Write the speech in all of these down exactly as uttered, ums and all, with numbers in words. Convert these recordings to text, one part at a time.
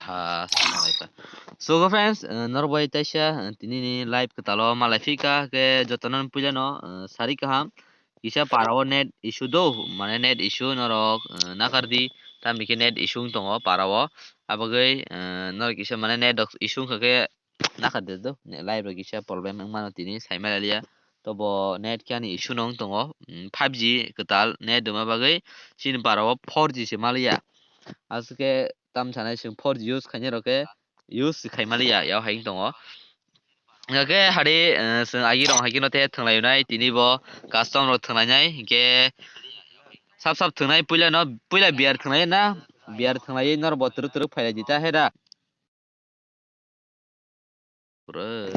Ah, assalamu alaikum. So, friends, eh, norok bai taisa, eh, tini ni live kwtal o malai phika khe jotono puila no, eh, sari kaham. Kisa para o net issue do, mane net issue norok, eh, nakar di, tamni khe net issue wng tongo para o. Abagwi, eh, norok kisa mane net issue wngkha khe nakar di do, ne-, live rok kisa problem wng mano tini sai maliya. Tobo net khe ani issue no wng tongo, mm, five G kwtal net duma bagwi chini para o four G se maliya. Aswk khe tam sanai chwng four G use khainai rok khe use khai maliya, yao hai wng tongo. Hingkhe hari, eh, chwng agi rok hai kheno tei thwnglai nai tini bo custom rok thwnglai nai, hingkhe sap sap thwngnai puila no, puila beer thwnglai na, beer thwnglai norok bo twrwk twrwk phailai di ta hera. Pura.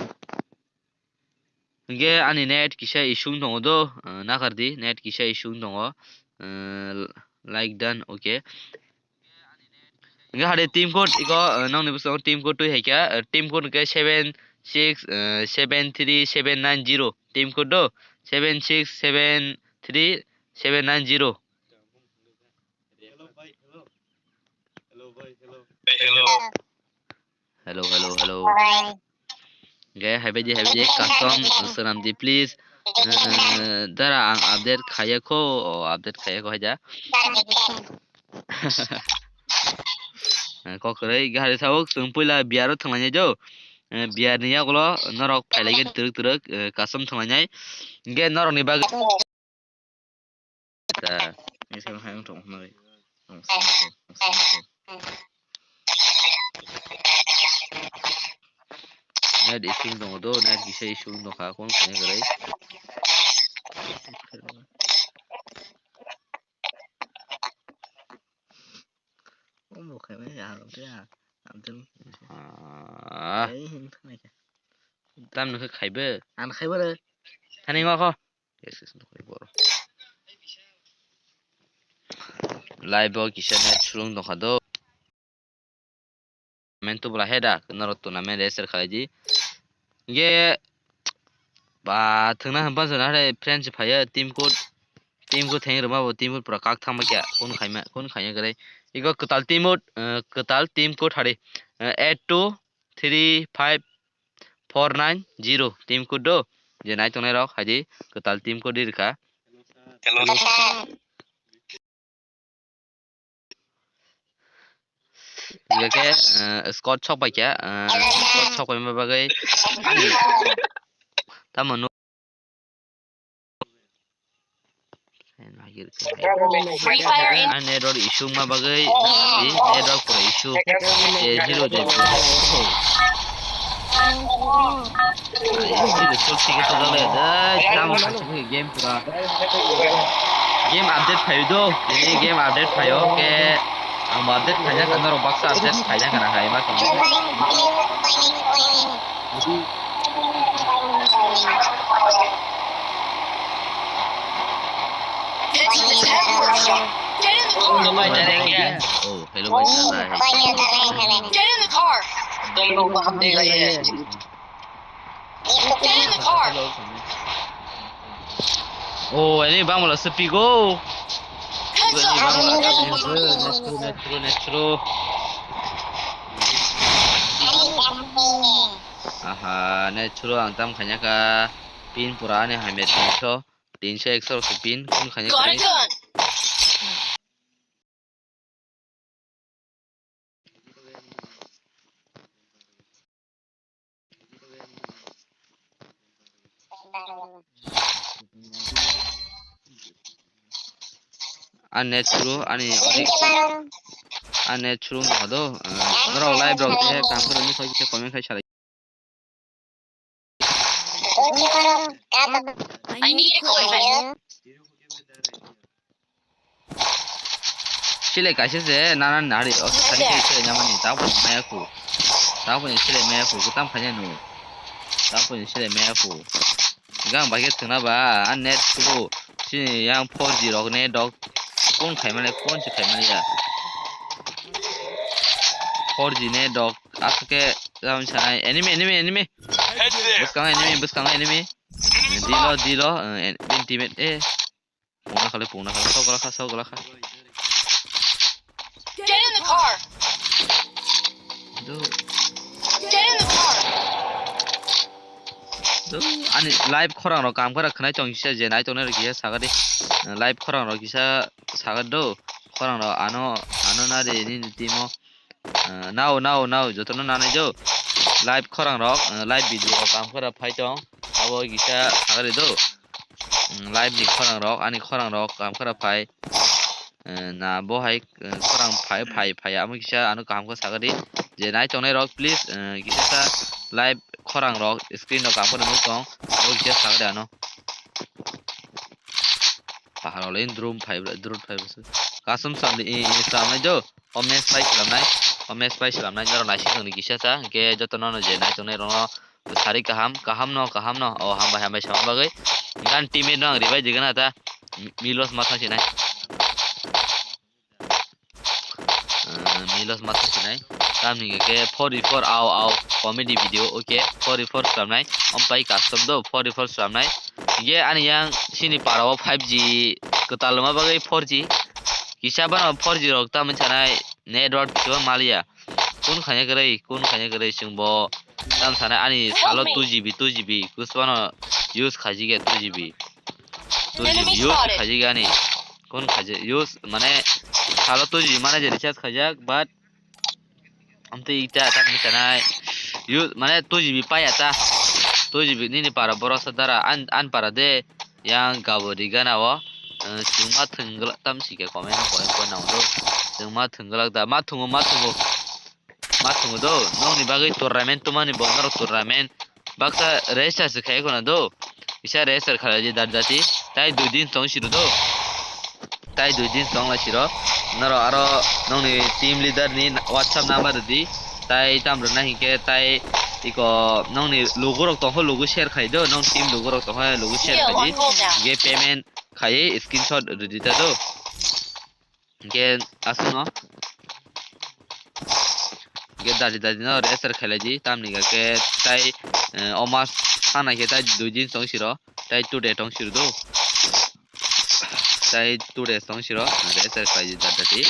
Hingkhe ani net kisa issue wng tongo do, eh, nakar di, net kisa issue wng tongo, eh, like done, okay. Hingkhe hade team code iko, eh, nokni bwskango team code twi hai kha, eh, team code hingkhe seven six, eh, seven three seven nine zero, team code do, seven six seven three seven nine zero. Hello, hello, hello. Hingkhe haibaidi, haibaidi custom swnam di, please. Eh, dara ang update khaiya kho, o update khaiya kho haida. Eh, kok kwrwi, hingkhe hari tabuk chwng puila beer o thwnglainai do. Eh, beer ni yagulo norok phailai khe twrwk twrwk, eh, custom thwnglainai. Hingkhe norok ni bagwi Ta. Ni sabo hai wng tong khna bai. Net issue wng tongo do, net kisa issue wng tongkha, kung kanya kwrwi. Omo khaimani ya, ya. Abdul. Ah. Ai, hin khanai kha. Tam nokhe khaibe. An khaibe re. Thani ngo kho. Yes, yes, nokhe boro. Live o kisa net sulung tongkha do. Tournament to bwla he da, norok tournament register khalai di. Hingkhe ba thwngna hwnba jora hai friends phaiya, team code, team code theng rwma bo, team code pura kak thangma kya, kun khaima, kun khaina kwrwi. Iko kwtal team code, eh, kwtal team code hari, eh, eight two three five four nine zero team code do. Je nai tongnai rok hai di kwtal team code di rwkha. Hello. Hingkhe, eh, squad sok pai kha, eh, squad sok paima bagwi ani tamo nuk. Free Fire in. Ani network issue ma bagwi, di network pura issue. Je hero de. Ai, hero full ticket to jale. Dai, tamo khachi game pura. Game update phaio do. Tini game update phaio. Ke ang update phaina kan norok baksa update phaina kana hai ma tong. Oh, hello, guys. Get in the car. Get in the car. Oh, ini bang wala sepi go. Ini bang wala sepi go. Natural, natural, natural. Aha, natural ang tam khanya ka pin pura ani hamya tinso, tinso ekso rok pin kun khanya ka. Ani net suru, ani, ani net suru wngkha do. Norok live rok khe kaham khe rwngwi soi khe comment khai salai. I need equipment. Chile kaisa se nana nari o sani ke chile nyamani ta bo maya ku. Ta bo ni chile maya ku, kutam khanya nu. Ta bo ni chile maya ku. Gang bai ke thwngna ba, a net kubo. Chini yang four G rok ne dok. Kon khai mane, kon si khai mane ya. Four G ne dok. Aswk khe, tamo sanai. Enemy, enemy, enemy. Bwskango enemy, bwskango enemy. Dilo, dilo, eh, en-, bini teammate, eh. Pungna khale, pungna khale. Sok gala kha, sok gala kha. Get in the car. Do. Get in the car. Do, ani live khorang rok kam khara khnai tong kisa je nai tongnai rok kisa sagadi. Live khorang rok kisa sagadi do. Khorang rok ano, ano nari nini timo. Ah, nao, nao, nao, jotono nanai do. Live khorang rok, ah, live video rok kam khara phai tong. Abo kisa sagadi do. Mm, live ni khorang rok, ani khorang rok kam khara phai. Eh, na bo hai, eh, khorang phai, phai, phai, amo kisa ano kaham khe sagadi. Je nai tongnai rok, please, eh, kisa sa live khorang rok, screen rok kaham khe nukong, abo kisa sagadi ano. Pahar ole drone phai, drone phai bwswk. Custom samdi, eh, eh, samnai do. Comments pai slamnai, comments pai slamnai, norok naising tongni kisa sa, hwnkhe joto nono je nai tongnai rokno sari kaham, kaham no, kaham no, o hambai, hambai sama bagwi. Gan teammate no ang revive digana ta, Mi-, Milos ma thang sinai. Ah, Milos ma thang sinai. Tamni hwnkhe four v four, au, au, comedy video, okay, four v four slamnai, ompai custom do, four v four slamnai. Ye ani yang sini para o five G kwtal ma bagwi four G. Kisa bano four G rok tamni sanai network kisa maliya. Kun khanya kwrwi, kun khanya kwrwi chwng bo tam sanai ani salo two G B, two G B kusubano use khaijikya two G B. Two G B use khaijikya ani. Kun khaijak use mane salo two G B mane je recharge khaijak but amtwi ita tam sanai use mane two G B paya ta. Two G B nini para borok sa dara an, an para de. Yang gabo ri gana o, eh, chwngma thwngla tam si khe comment o point point nang do. Chwngma thwngla da, ma thwngo, ma thwngo. Ma thwngo do, nokni bagwi tournament tumani bo norok tournament. Baksa register se khai khona do. Kisa register khalai di dar dati. Tai dui din tong si do. Tai dui din tong lai siro. Norok aro nokni team leader ni WhatsApp number di. Tai tam rwna hinkhe tai iko nokni logo rok tongkho logo share khai do. Nong team logo rok tongkho logo share khai di. Hinkhe payment khai screenshot rwdi ta do. Hinkhe aswkno. Hinkhe dadi dadi no register khailai di. Tamni hinkhe tai, eh, o mas thana khe tai dui din tong siro. Tai two day tong siro do. Tai two days tong siro, register khlai di dada di.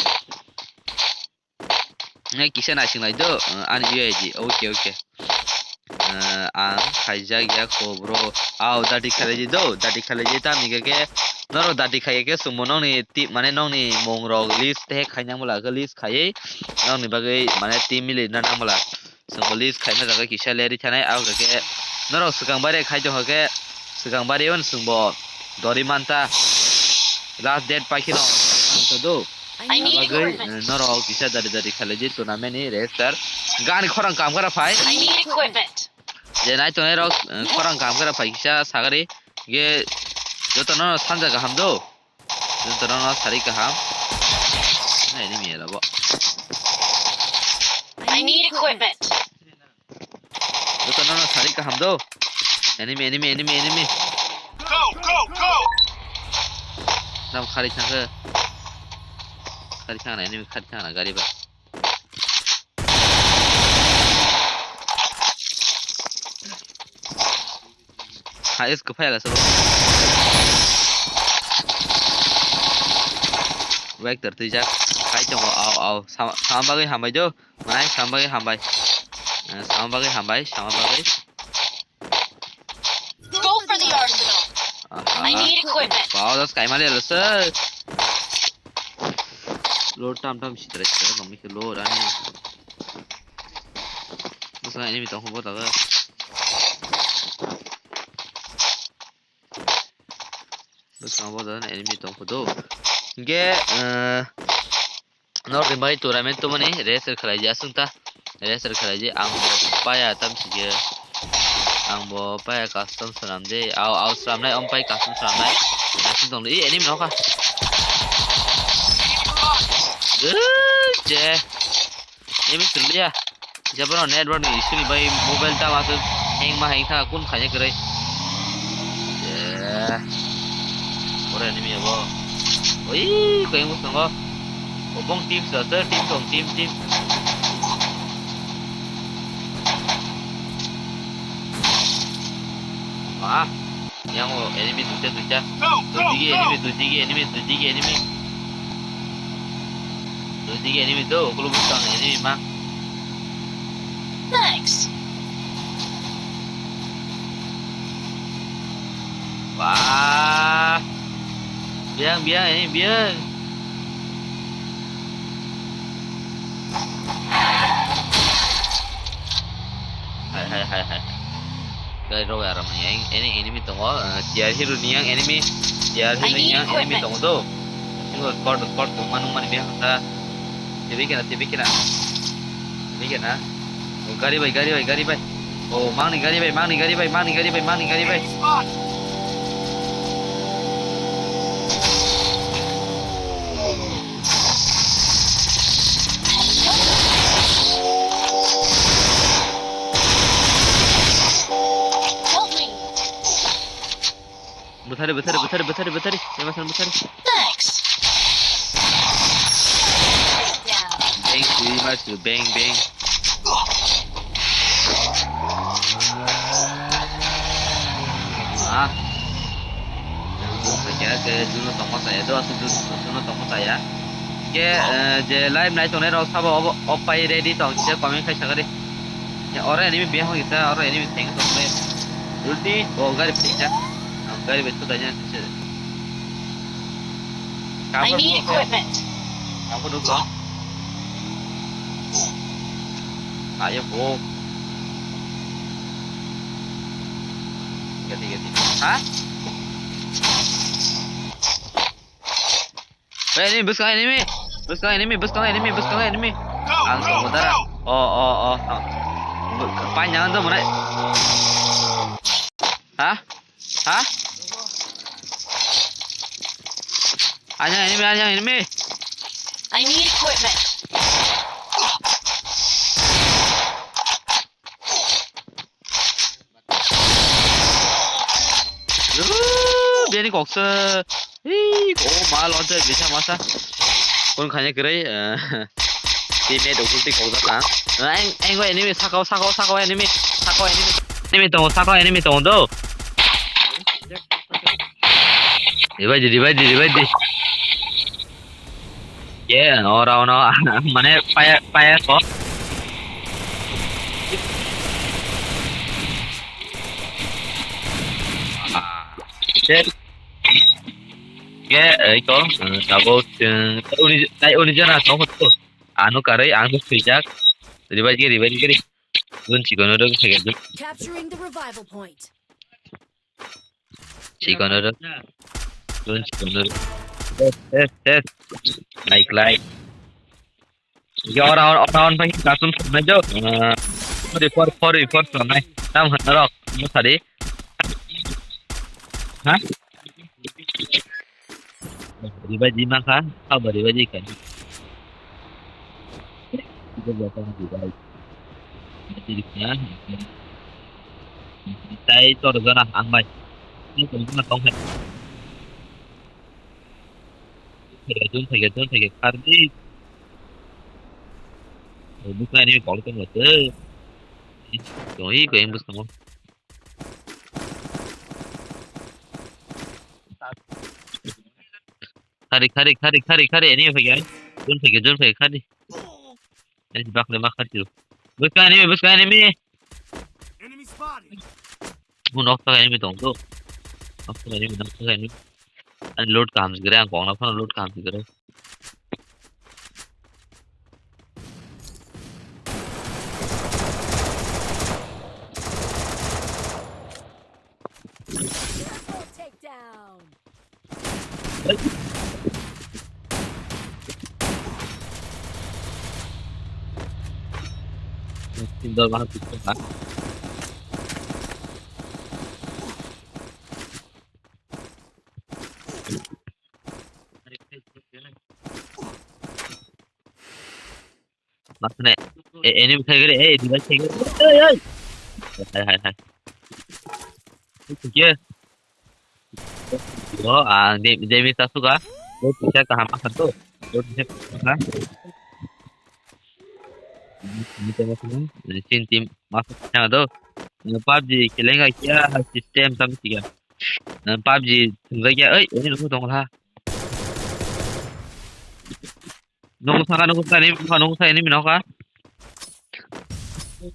Nai kisa naising lai do, ani U I D, okay, okay. Eh, ang khaijak ya kho bro. Au, dati khalai di do, dati khalai di tamni khe khe, norok dati khai khe sungbo nokni ti-, mane nokni mung rok list te khainang bwla khe list khaiwi, nokni bagwi mane team mili na nang bwla. Chwngbo list khaina jaga kisa leri thanai, abo khe norok swkang bare khai tongkha khe swkang bare on chwngbo dori manta last date paikhe no manta do. I need Abagwi, equipment. Eh, norok kisa dari dari khalai di tournament ni register. Gani khorang kam kara phai. I need equipment. Je nai tongnai rok, eh, khorang kam kara phai kisa sagari. Ge joto no sanja kaham do. Joto no sari kaham. Nai ni mi labo. I need equipment. Joto no sari kaham do. Enemy, enemy, enemy, enemy. Go, go, go. Nam khari thangkhe. Khari thangna enemy khari thangna gari ba. Ha, es kwphai ala sabo. Vector twijak. Hai tongo, au, au. Sama, sama bagwi hambai do. Manai sama bagwi hambai. Eh, sama bagwi hambai, sama bagwi. Go for the arsenal. Aha. I need equipment. Wow, das kaimali ala sir. Load tam tam sitra sitra, mami ke load ani. Bwskango enemy tongkha bo daga. Bwskango bo daga enemy tongkha do. Hinkhe, eh, norok ni bagwi tournament tongmani register khlai di aswk ta. Register khlai di, ang bo paya tam sikhe. Ang bo paya custom swnam de. Au, au swnamnai, om pai custom swnamnai. Aswk tong di, enemy nokha. Eh, je. Emi sirliya. Jabra network ni issue ni bai mobile tam aswk hang ma hang tha kun khanya kwrwi. Eh. Ore enemy abo. Oi, koyang bwskango. Obong team sa sir, team tong, team, team. Ah. Yang o enemy duita duita. Go, go, duitigi go. Enemy, duitigi enemy, duitigi enemy. Duitigi enemy do, okolo bwsang enemy ma. Thanks. Wah. Biang, biang, ini biang. Hai, hai, hai, hai. Gari rok aram ni. Ini, ini mi tongo. Eh, tiar hiru ni yang enemy. Tiar hiru ni yang enemy tongo do. Singo kor, kor, manu, manu biang ta. Tibi kena, tibi kena. Tibi kena. Oh, gari bai, gari bai, gari bai. Oh, mangni gari bai, mangni gari bai, mangni gari bai, mangni gari bai. Buthari, buthari, buthari, buthari, buthari. Emerson buthari. Thanks. Bang, sui masu, bang, bang. Ah. Kaya ke juno tongmo saya, do asu juno tongmo saya. Ke, eh, je live nai tongnai rok sabo obo, opai ready tong, je comment khai sagari. Ya, oro enemy biya hong isa, oro enemy tank tong le. Ulti, oh, gari pisa. Ah, gari betu danya sise. I need equipment. Kamu dulu. Ayo, bo. Gati, gati. Hah? Eh, ini bus kau enemy. Bus kau enemy, bus kau enemy, bus kau enemy. Ang go, go, mudara. Oh, oh, oh, oh. Panjang tu mana? Hah? Hah? Anyang enemy, anyang enemy. I need equipment. Ooh, bini koksa. Hei, oh, ma launcher bisa masa. Kun khanya kere, eh, teammate ukul ti koksa ta. Eng, eng, enemy, sakau, sakau, sakau, enemy, sakau, enemy. Enemy tongo, sakau, enemy tongo do. Revive di, revive di, revive di. Ye, ora ono, mane paya, paya ko. Ah, ye, ye, iko, tabuk, uni, tai uni jana tong ko. Ano karai, ano sujak. Revive di, revive di. Dun chikono dun. Capturing the revival point. Chikono do. Dun chikono do. Test, test, test. Like, like. Yo, ora, ora, ora, ora, pai, kasun, na jo. Eh, for, for, for, for, nai. Tam hana rok, mo sari. Ha? Riba ji ma kha, ha ba riba ji kha. Ito ba kha riba. Ito di kha. Tai tor jana ang bai. Ni kong na kong hai. Thega jun, thega jun, thega khardi. Buka ni kol kong late. Doi ko yang bus kamo. Khari, khari, khari, khari, khari, enemy phai gai. Jun phai gai, jun phai gai, khari. Ani bakle ma khari tu. Buska enemy, buska enemy. Enemy spotted. Mo nok ta enemy tong tu. Nok ta enemy, nok ta enemy. Ani loot kaham si gre, ang kong na phano loot kaham si gre. Triple takedown. Tinggal banget itu kan. Masne, e, enemy khai gere, e, device khai gere. Oi, oi, oi. Hai, hai, hai. Oke. Oh, ah, de, demi sasuka. Oh, bisa kaham akan tu. Oh, bisa kaham. Ini tengok sini. Ini sin team masuk sana tu. Ini PUBG kelenga kia sistem sama tiga. Nah, PUBG tungga kia. Oi, ini nunggu dong lah. Nunggu saka, nunggu saka, ini nunggu saka, ini minoka. Ei,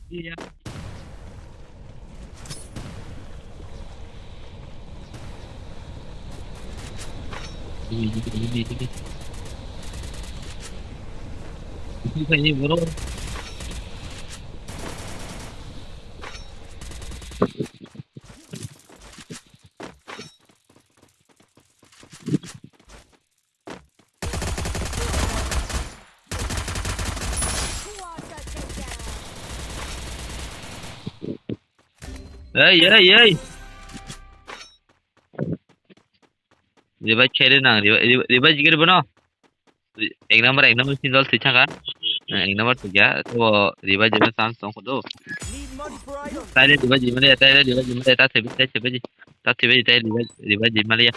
ei, ei. Revive khairi nang, revive, revive, revive jigir bono. Ek number, ek number single thwi thangkha. Ek number thwi kha. To revive jigir chance tong khodo. Taile revive jigir male, taile revive jigir male, ta thwi, ta thwi, ta thwi, taile revive, revive jigir male ya.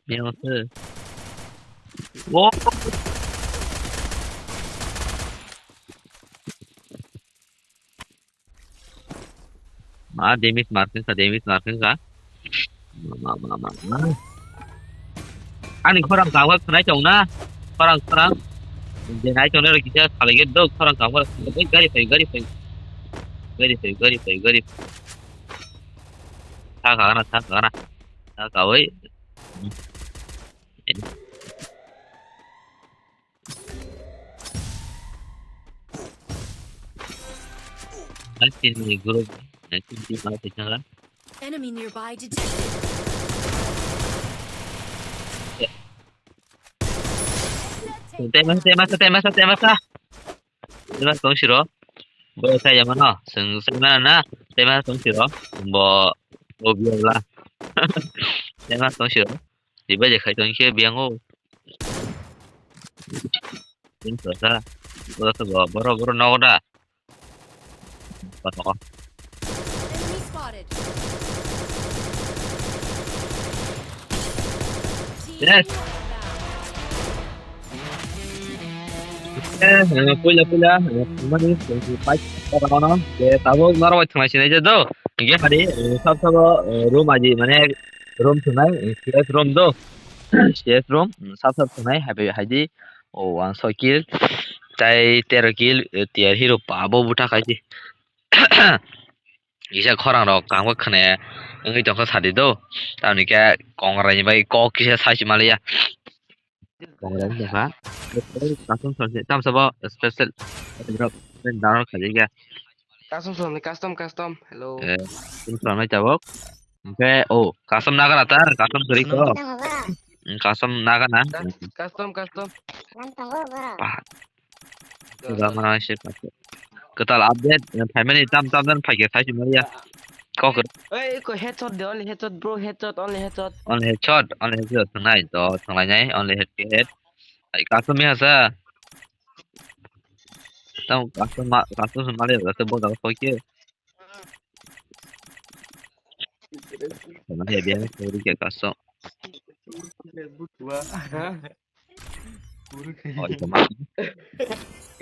Yang se. Wow. Ma, damage marking sa, damage marking sa. Ma, ma, ma, ma, ma. Ani khorang kangwa khwnai tong na. Khorang, khorang. Je nai tong na kisa khalai ge dok, khorang kangwa khwnai. Ei, gari phai, gari phai. Gari phai, gari phai, gari phai. Sa ka na, sa ka na. Sa ka oi. Nineteen ni group, nineteen team aro kisa ka. Enemy nearby detected. Tema sa, tema sa, tema sa, tema sa. Tema tong siro. Bo sa ya mano, seng seng na na. Tema tong siro. Bo, bo biya la. Tema tong siro. Diba je khai tong khe biyango. Tin sa sa. Boro sa bo, boro, boro nogo da. Boro nogo. Enemy spotted. Yes. Team wipe out. Eh, eh, puila, puila, eh, thangmani, eh, fight, eh, tabuk norok bai thwnglai sinai je do. Hingke hari, eh, sab sabo, eh, room aji, mane, room thwngnai, eh, C S room do. C S room, mm, sab sab thwngnai, hai bai, hai di, o, ang soi kill, tai tero kill, eh, tier hero pa bo buta khai di. Kisa khorang rok kangma khne wngwi tongkha sadi do. Tamni khe kongrai ni bai kok kisa sai si maliya. Kongrai ni kha. Custom song se tam sabo special drop dan download khaji khe. Custom song ni custom, custom. Hello. Eh, custom song nai tabok. Hingke, oh, custom nagana ta, custom kwrwi ko. Custom nagana. Custom, custom. Pah. Kwtal update, eh, phaimani tam tam dan phaikhe sai chumari ya. Kok. Hey, ko headshot de, only headshot, bro, headshot, only headshot. Only headshot, only headshot, thangnai to, thanglai nai, only head ke head. Ai, custom ya sa. Tam custom ma, custom male, custom bo da kok ke. Tama ya biya, sorry ke custom.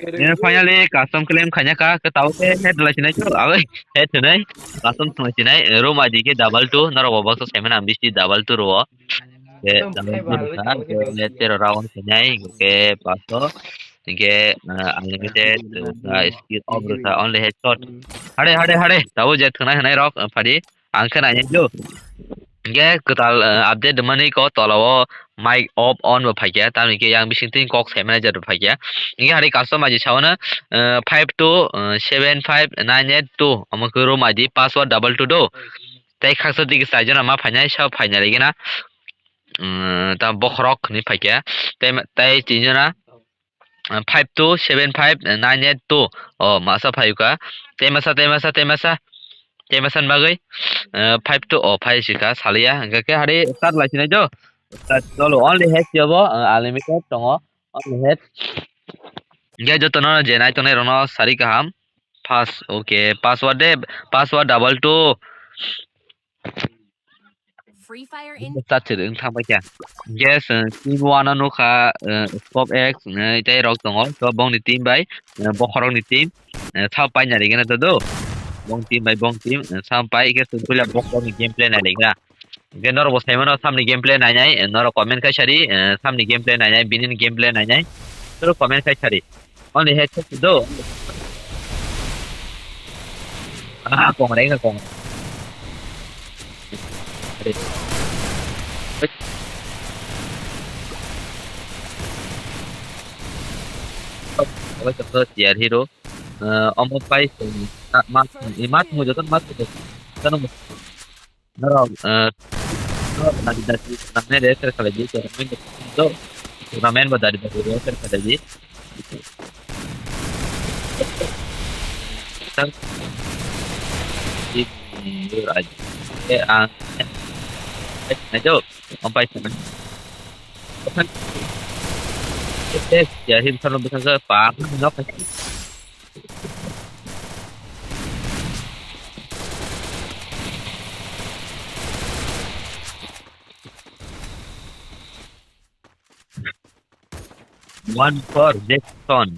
Nini finally custom claim khaina ka, ke tau ke head lai sinai chu, awe, head sinai, custom sinai sinai, room I D ke double two, norok bo box o seven ang bisi double two ro. Ke double two ro sa, ke tero round sinai, ke paso, ke, uh, unlimited, uh, skill of ro sa, only headshot. Hade, hade, hade, tau je thwnai hwnai rok, uh, phadi. Ang khe nainai do. Hingke kwtal, eh, update rwmani ko tola o mic off on bo phaikya, tamni khe yang bising twi kok sai manager bo phaikya. Hingke hari custom aji saono, eh, five two, eh, seven five nine eight two, omo khe room I D password double two do. Tei khaksa digi sai jona ma phainai, sa phainai lagi na. Mm, ta bokhorok hinwi phaikya. Tei ma, tei tin jona. Ah, five two seven five nine eight two. Oh, masa phai ka. Tei masa, tei masa, tei masa. Tei masa ni bagwi, eh, five two, oh, phai sika, saliya. Hingke ke hari start lai sinai do. Start cholo, only head yobo, eh, unlimited tongo. Only head. Hingke joto no je nai tongnai rok no sari kaham. Pass, okay. Password de, password double two. Free Fire in. Start se wng thang paikha. Yes, eh, team one o nukha, eh, Scope X, eh, tei rok tongo. So, bongni team bai, eh, bokhorokni team, eh, sa paina rigena to do. Bong team bai bong team, eh, sa pai khe puila bokhorokni gameplay nai rigena. Hingke norok bo saimano samni gameplay nainai, eh, norok comment khai sari, eh, samni gameplay nainai, bini gameplay nainai. Norok comment khai sari. Only headshot to do. Ah, kong reng kong. Are. Wait. Wait, the first year hero. Uh, omo pai, uh, ma, ma, ma, joto ma, joto. Norok, eh, norok dari dari tournament register khalai di, tournament do, tournament bo dari dari register khalai di. Tang di, di, di, eh, ang, eh, eh, ayo, sampai sana. Bukan, eh, eh, ya, him, kalau bukan ke, Pak, nok, One for Jackson.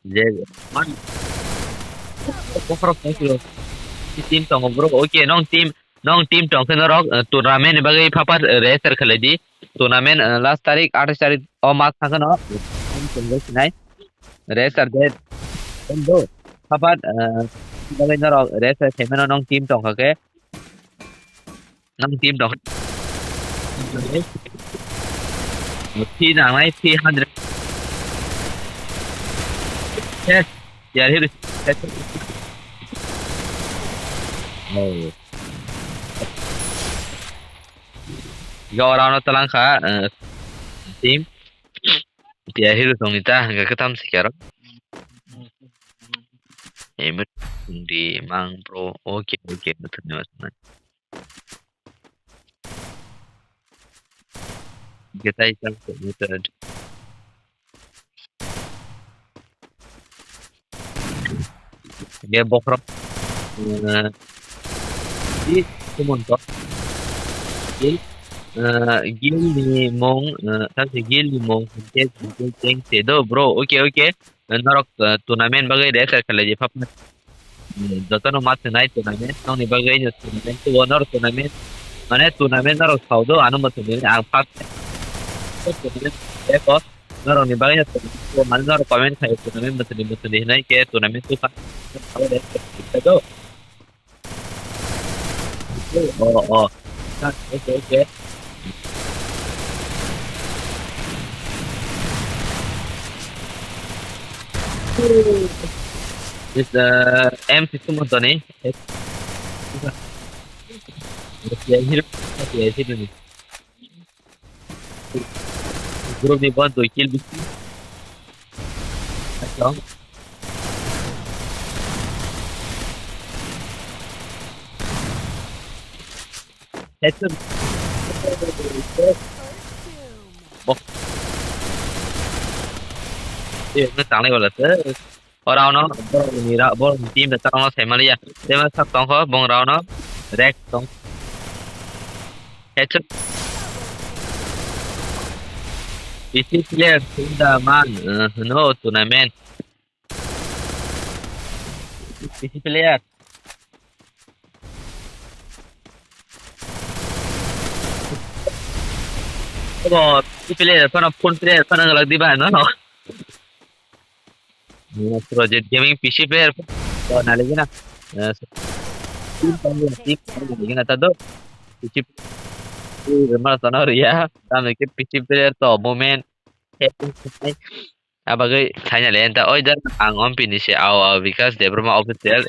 Je, one. Bokhorok thank you. Team tongo bro. Okay, nong team, nong team tong khe norok, eh, tournament ni bagwi phapat, eh, register khalai di. Tournament, eh, last tarik, athais tarik o mas thang khe no. Register date. Bro, phapat, eh, bagwi norok register khaimano nong team tong kha khe. Nang team dok. Three nangnai, three hundred. Yes. Ya, here. Oh. Yo, round talang kha, eh, team. Ya, hero tong ni ta, hingga khe tam sikaro. Emit di mang pro. Okay, okay, betul ni mas. Kita ikan muted. Dia bokrok. Eh, di kumonto. Di, eh, gil ni mong, eh, tang gil ni mong, hingke, hingke, teng se do, bro. Okay, okay. Norok, eh, tournament bagwi register khalai di, phap. Hmm, jotono ma thwnai tournament, nokni bagwi no tournament, tubo norok tournament, mane tournament norok sao do, ano ma thwnai, ang first tournament, eko, norokni bagwi no tournament, tubo mane norok comment khai tournament, mutuni, mutuni hinai ke tournament tu kha, sao de, do. Oh, oh. Okay, okay. Is the M fifty mo toni. Ya, hero, ya, hero ni. Group ni bon doi kill bisi. Acha. Headshot. Bo. Eh, na tanglai wala se. Ora ono, borok ni ra, borok ni team da tango sai maliya. Tema sak tongkho, bong ra ono. Rek tong. Headshot. Bisi player sunda man, eh, hwno tournament. Bisi player. Obo, bisi player, phano full player, phano ngalak di ba, no? Project Gaming P C player. To naligi na. Eh, team pangi, team pangi naligi na tado. P C player ma sana ria. Tamo ke P C player to moment. Abagwi saina le enta oi jar ang ompini se ao ao Vikas Debbarma official.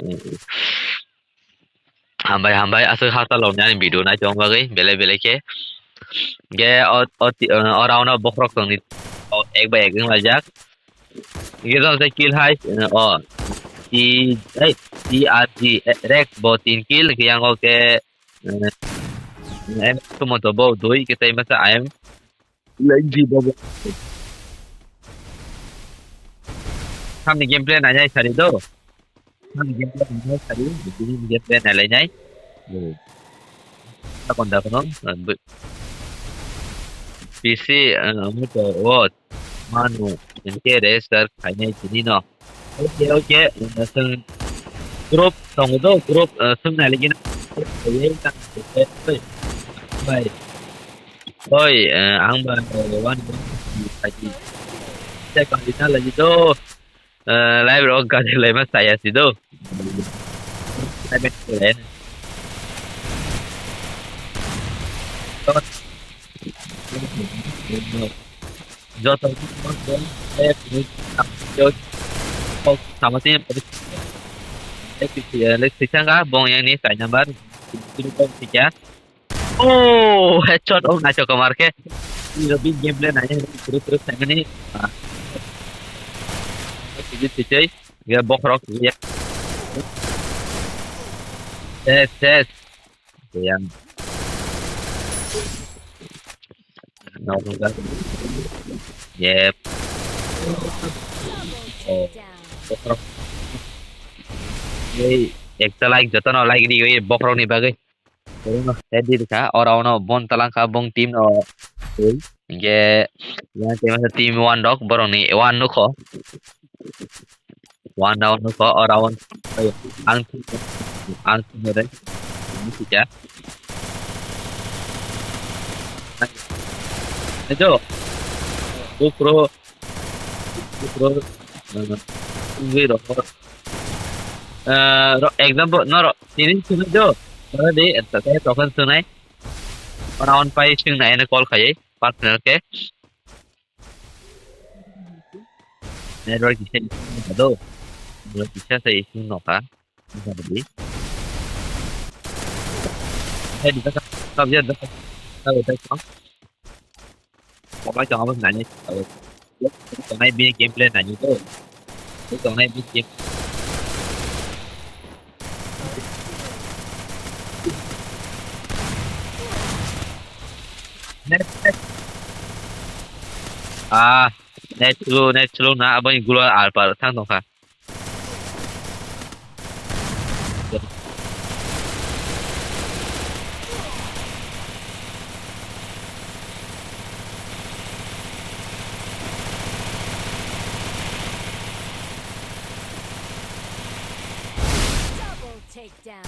Hambai, hambai, aswk hasta lobni ani video nai tong bagwi, belai, belai khe. Ge, o, o, ti-, o, o round o bokhorok tongni, o, ek bai ek wng laijak. Ge, tong se kill hai, o, T, ei, T R G, e, Rex bo tin kill, ge, yang o ke, e, em, sumo to bo dui, ke tai masa I M. Lagi bobo. Samni gameplay nainai sari do. Samni gameplay nainai sari. Bini gameplay nailainai. Hmm. Takon da kono. P C, eh, muto, what? Manu, engke register khainai tini no. Oke, oke, eh, seng group tongo do, group, eh, seng nai lagi na. Bai. Oi, eh, ang ba, eh, one, one, lagi. Saya kali na lagi do. eh, live rok gari laima saya si do. Joto sama sini, eh, sisanga bong yang ni kai number sini kau sih ya. Oh, headshot, oh, nacho kamar ke. Ini lebih gameplay nanya, terus terus saya ni. Ah. Sini sih, ya, bokrok, ya. Ses, ses. Yang. No, enggak. Yep. Oh, bokrok. Hey, ekta like, joto no like di, hey, bokrok ni bagwi. Borokno head di kha, oro ono bon talang kha, bong team no. Hinkhe, yang team asa team one rok, borokni one no kho. One round no kho, o round. Ang, ang, ang, Ejo, bufro, bufro, eh, tungwi rokor. Eh, ro-, example, no, ro-, tini sini jo, no, di, eh, tokon sunai. Ora on pai sing na ene call khai, partner ke. Network issue no do. Network issue sa issue no ka. Bisa di. Hey, di ka, ka, ka, ka, ka, ka. Mobile tong abo nani. Tong nai bini gameplay nani to. Tong nai bini game. Ah, net slow, net slow na abo ni gulo alpar thang tong kha. Double takedown.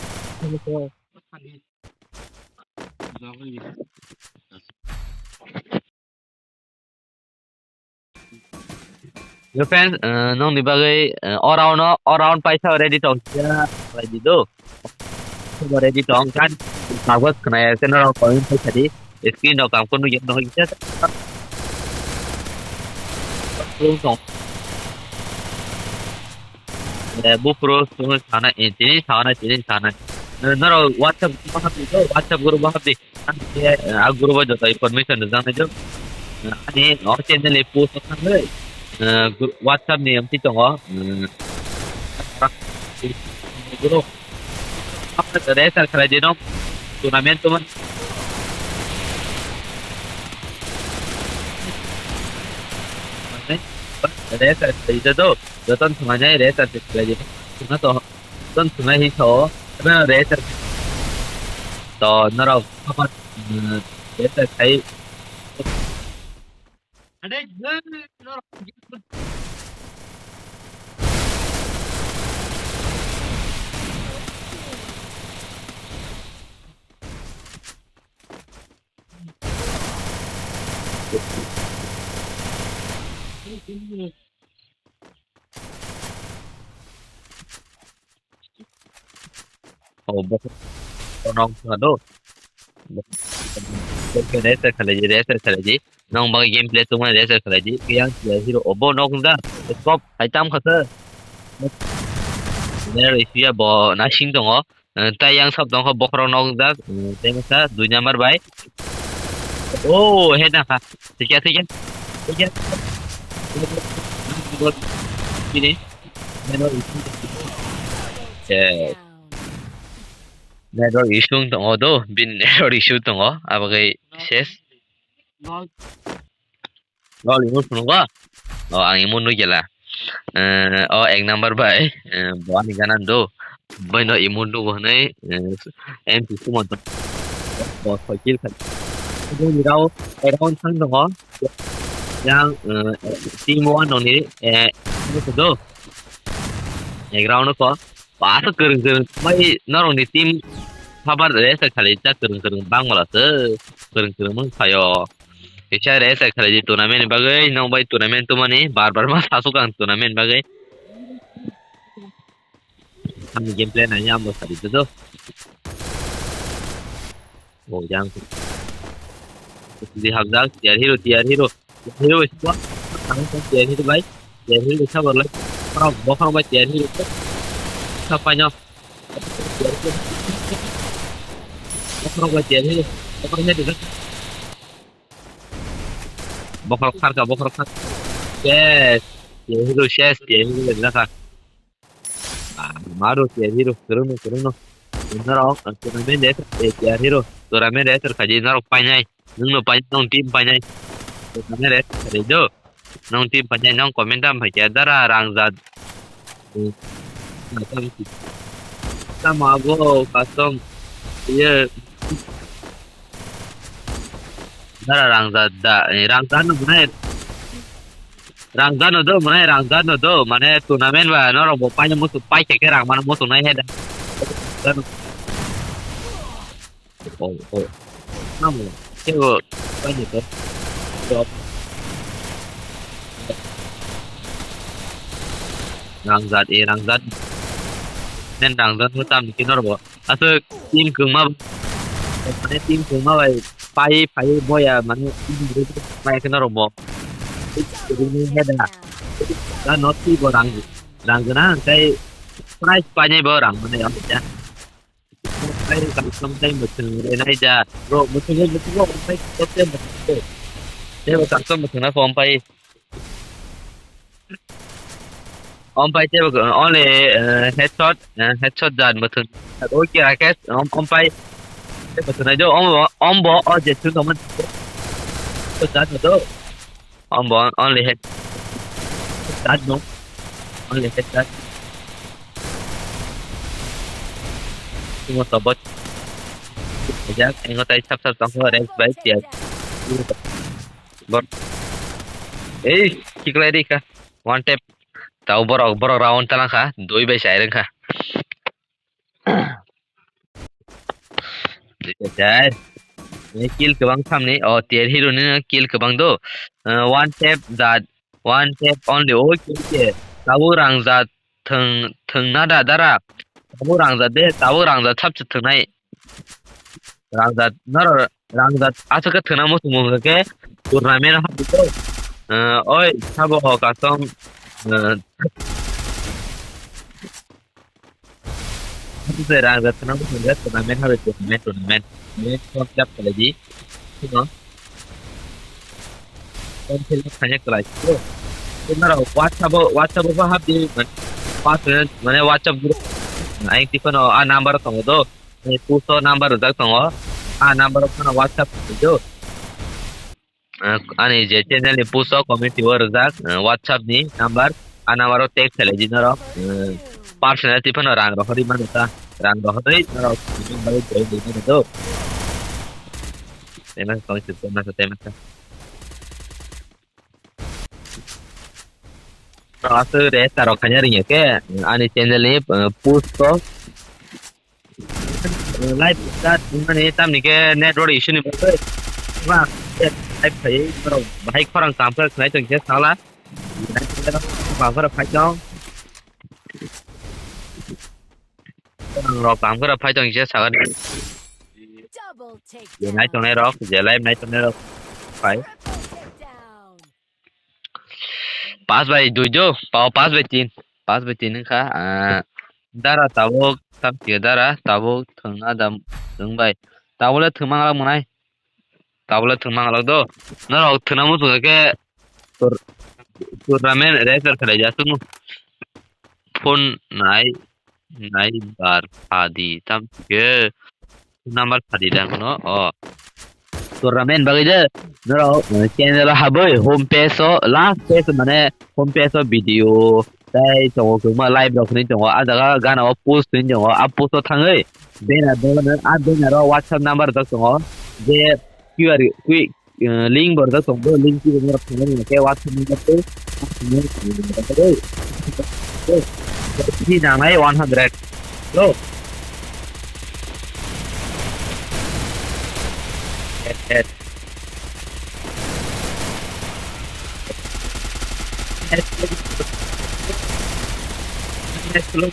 Yo, fans, eh, nongni bagwi, eh, o round o, o round paisa ready tong kha, ready do. Ready tong kha, tabuk khna ya, khe norok comment paisa di. Screen rok ang phone nugya, no hoi khe. Eh, bufro sung sana, eh, tini sana, tini sana. Eh, norok WhatsApp bahap di, WhatsApp group bahap di. Ang khe, eh, a group o joto information rijak nai jok. Eh, ani o channel ni post o thangwi, eh, gru-, WhatsApp ni amtwi tongo. Eh, group. Register khlai di nong. Tournament to man. Register khlai di do. Joton thumai nai register khlai di. Tuna to. Don sunai hi sao, ano re sar. To norok, mm, re sar khai. Oh, bokhorok nong swngo do. Bokhorok reset khalai di, reset khalai di. Nong bagwi gameplay tongmani reset khalai di. Yang hero obo nok da. Scope hai tam khasa. Nero isia bo nasing tongo. Eh, tai yang sab tongkha bokhorok nok da. Eh, tei masa dui number bai. Oh, head na kha. Thikya, thikya. Thikya. Bini. Nero issue. Eh. Network issue wng tongo do, bini network issue tongo, abagwi ses. Lol, imo phunukgo? O, ang imo nukjala. Eh, o ek number bai, eh, bo ani gana do. Boino imo nugo hwnwi, eh, M P Sumo tong. Bo soi kill khai. Bini round, round thang tongo. Yang, eh, team one noni, eh, imo do. Ek round ko. Ba, aswk kwrwng kwrwng. Bai norokni team sabar resa khali ta kwrwng kwrwng bangmala se. Kwrwng kwrwng mung phaio. Kisa resa khali di tournament ni bagwi, nong bai tournament tumani, bar bar ma sasuk ang tournament bagwi. Ani gameplay nai ang bo sari do. Oh, yang. Di hamjak, tier hero, tier hero. Tier hero, tier hero bai. Tier hero sabar lai. Bokhorok, bokhorok bai tier hero. Sapai no. Bokhorok bai tier hero. Bokhorok head. Bokhorok kharka, bokhorok kharka. Yes. Tier hero, yes, tier hero, yes, kha. Ah, maru tier hero, kwrwngno, kwrwngno. Norok, ah, tournament de, eh, tier hero, tournament de, ter khaji norok painai. Nwngno painai, nwng team painai. Tournament de, ter khaji do. Nwng team painai, nwng comment tam phaikya, dara rangjak. Hmm. Tamo abo, custom, iye. Dara rangjak da, eh, rangjak no, mane, Rangdan no do, mane rangdan no do, mane tournament ba norok bo paina musu pai khe khe rang mano musu nai he da. Oh, oh. Namo, kebo paina to. Rangdan, eh, rangdan. Nen rangdan no tam ni norok bo. Aswk team kwngma, mane team kwngma bai pai pai boya, mane team rwgwi pai khe norok bo. Rwgwi heda. Da no twi bo rang, rang gwnang tei prize painai bo rang mane ya. Tei custom tei mwchwng renai da. Bro, mwchwng, mwchwng, mwchwng, tei bo custom mwchwng na kho, ampai. Om pai tebo only, eh, headshot, eh, headshot jan bwthwng. Okay, Rakesh, om, om pai tebo thwnai do, om, om bo, o je thwng tongmani. Headshot jan do. Om bo, only head. Jan no. Only headshot. Tumo to bot. Jak, engo tai sap sap tong, rek bai, tiak. Bot. Ei, kiklai ri kha. One tap. Tau borok, borok round talang kha. Dui bai sai reng kha. Dui bai sai. Ei, kill kwbang samni. O, tier hero ni kill kwbang do. Eh, one tap jat. One tap only. O, kill ke. Tau rang jat. Thwng, thwngna da dara. Tabuk rangjak de, tabuk rangjak sabse thwngnai. Rangjak, noro rangjak aswk khe thwngna muchung mung khe tournament ha dito. Eh, oi, sabo ho custom, eh, aswk se rangjak thwngna muchung khe tournament ha dito, tournament, tournament. Tournament concept khalai di. Sino. Phone khe khaina kwlai. Norok WhatsApp o, WhatsApp o hap di, mane, pas minute, mane, WhatsApp group. Ang tiphano a number tongo do. Ani post o number rijak tongo. A number o phano WhatsApp khlai do. Ah, ani je channel ni post o community o rijak, ah, WhatsApp ni number. A number o text khlai di norok. Ah, personal tiphano rang rohorwi mano ta. Rang rohorwi norok bagwi join di mano do. Tema sa, tema sa, tema sa. Aswk re tarok khaina ringya khe ani channel ni, uh, post o, uh, live start wngmani tamni khe network issue ni bagwi ma live khai borok bahai khorang kam khe khnai tong khe sala. Bangkhora phai tong. Ang rok kam khe phai tong kisa sakani. Double takedown. Je nai tongnai rok, je live nai tongnai rok phai. Triple takedown. Pas bai dui do, pao pas bai tin. Pas bai tin wngkha. Ah, dara tabuk, tam tiyo dara, tabuk thwngna dam, thwng bai. Tabuk le thwngma ngalak mwnai. Tabuk le thwngma ngalak do. Norok thwngna muchung khe tour-, tournament refer khlai ja sunu. Phone nai, nai bar phadi tam khe. Number phadi da no. O. Tournament bagwi je norok, eh, channel o habwi home page o last page mane home page o video tei tongo kwbangma live rok hinwi tongo. A jaga gana o post hinwi tongo. A post o thangwi banner dolo no, a banner o WhatsApp number rok tongo. Je Q R, Q, eh, link bo rijak tongo, link khe norok thangwi rwna khe WhatsApp number tei nangnai one hundred. Hello. Yes, yes. Yes, hello.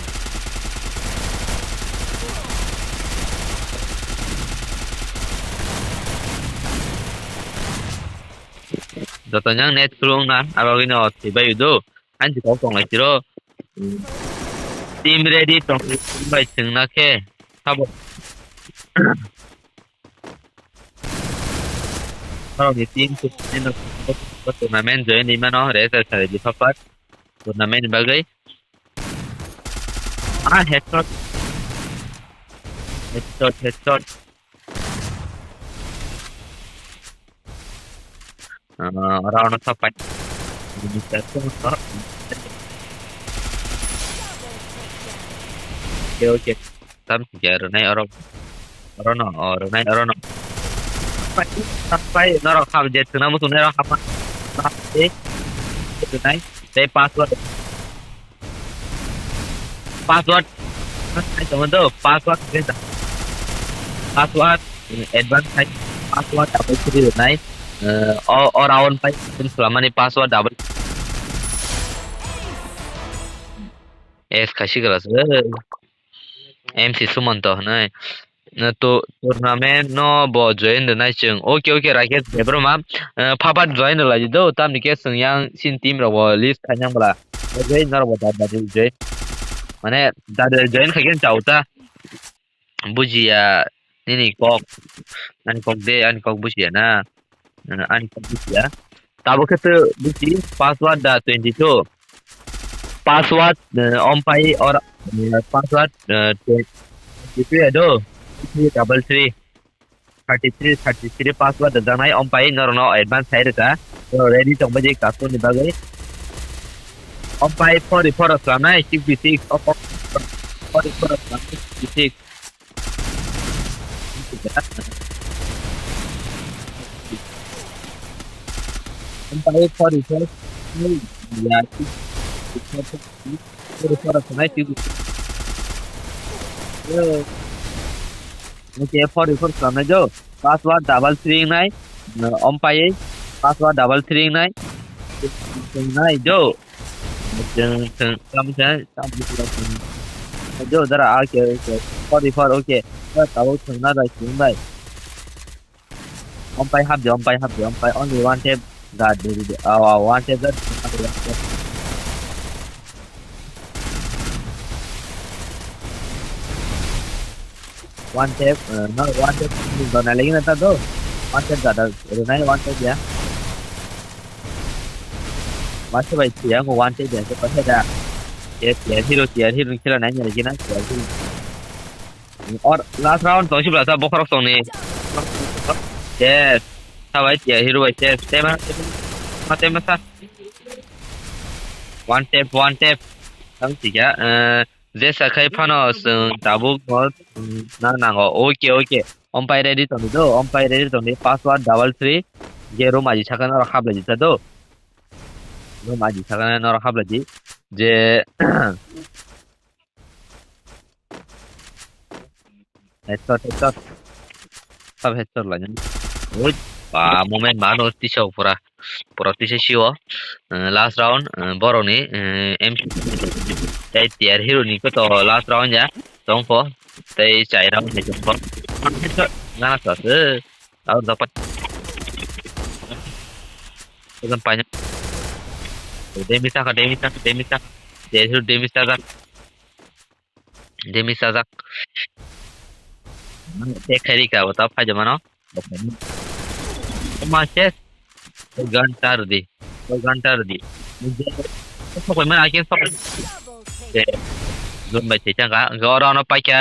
Joto yang net through wngna, abo wngno thwibai do. Ani kok tong lai siro. Team ready tong bai chwngna khe. Sabo. Norokni team tournament join ni mano, rest asa di papat. Tournament ni bagwi. Ah, headshot. Headshot, headshot. Ah, oro ono sapai. Ini satu, oh. Oke, oke. Tam tiga, rwnai oro. Oro no, oh, rwnai oro no. Sapai, sapai, norok ham je, tuna mutu norok ham. Sapai, rwnai. Tei password. Password. Password. Password. Password. Advance. Password double three nai. Eh, o, o round pai. Selamani password double. Es kasi kelas. M C Sumanto, nai. Na to tournament no bo join rwnai chwng. Oke, oke, Rakesh Debbarma. Eh, phapat join rwlai di do, tamni khe chwng yang sin team rok bo list khainang bwla. Join norok bo da da join. Mane da da join khaikhe chao ta. Bujiya nini kok. Ani kok de, ani kok bujiya na. Eh, ani kok bujiya. Tabuk khe to buji password da twenty two. Password, eh, ompai or, eh, password, eh, twenty two ya do. Three double three, thirty three, thirty three password da janai ompai norokno advance hai rwkha. Norok ready tong bai je custom ni bagwi. Ompai four four slamnai sixty six. Four four slamnai sixty six. Ompai four four. Ya, four four. Four four slamnai sixty six. Oke, four four slamnai jo. Password double three nai. Ompai password double three nai. Nai jo. Chwng, chwng, chwng, chwng, chwng. Jo, dara, okay, okay. Sorry for, okay. Tabuk chwngna bai, chwng bai. Ompai hapdi, ompai hapdi, ompai. Only one tap that, oh, oh, one tap that. One tap, uh, no, one tap, no, no, lagi na ta do. One tap that, uh, no, one tap ya. Masa bai tiya ngo one tap ya, se pa da. Yes, tiya hero, tiya hero ni khela nai ni lagi na, tiya hero. Or last round tong sibla ta bokhorok tong ni. Yes. Sabai tiya hero bai, yes. Tema, tema, tema sa. One tap, one tap. Tamo tiga, eh, jesa khai phano chwng tabuk no, mm, na nango. Okay, okay. Ompai ready tong di do, ompai ready tong di. Password double three. Je room aji sakha norok hablai di ta do. Room aji sakha norok hablai di. Je Headshot, headshot. Sab headshot lainani. Oi, ba, moment ba, no, tisa pura. Pura tisa sio. Eh, last round, eh, borokni, eh, M C. Tei tier hero ni koto last round ya. Tongpho. Tei chai round ni tongpho. Headshot. Gana sa, eh. Aur dapat. Ekdom paina. Damage taka, damage taka, damage taka. Tier hero damage taka. Demi sajak. Mano tek khairi ka bo ta phai de mano. Ma ses. Gantar di. Gantar di. Sok pai mana akin sok. Zon bai se changa. Ga ora no paikya,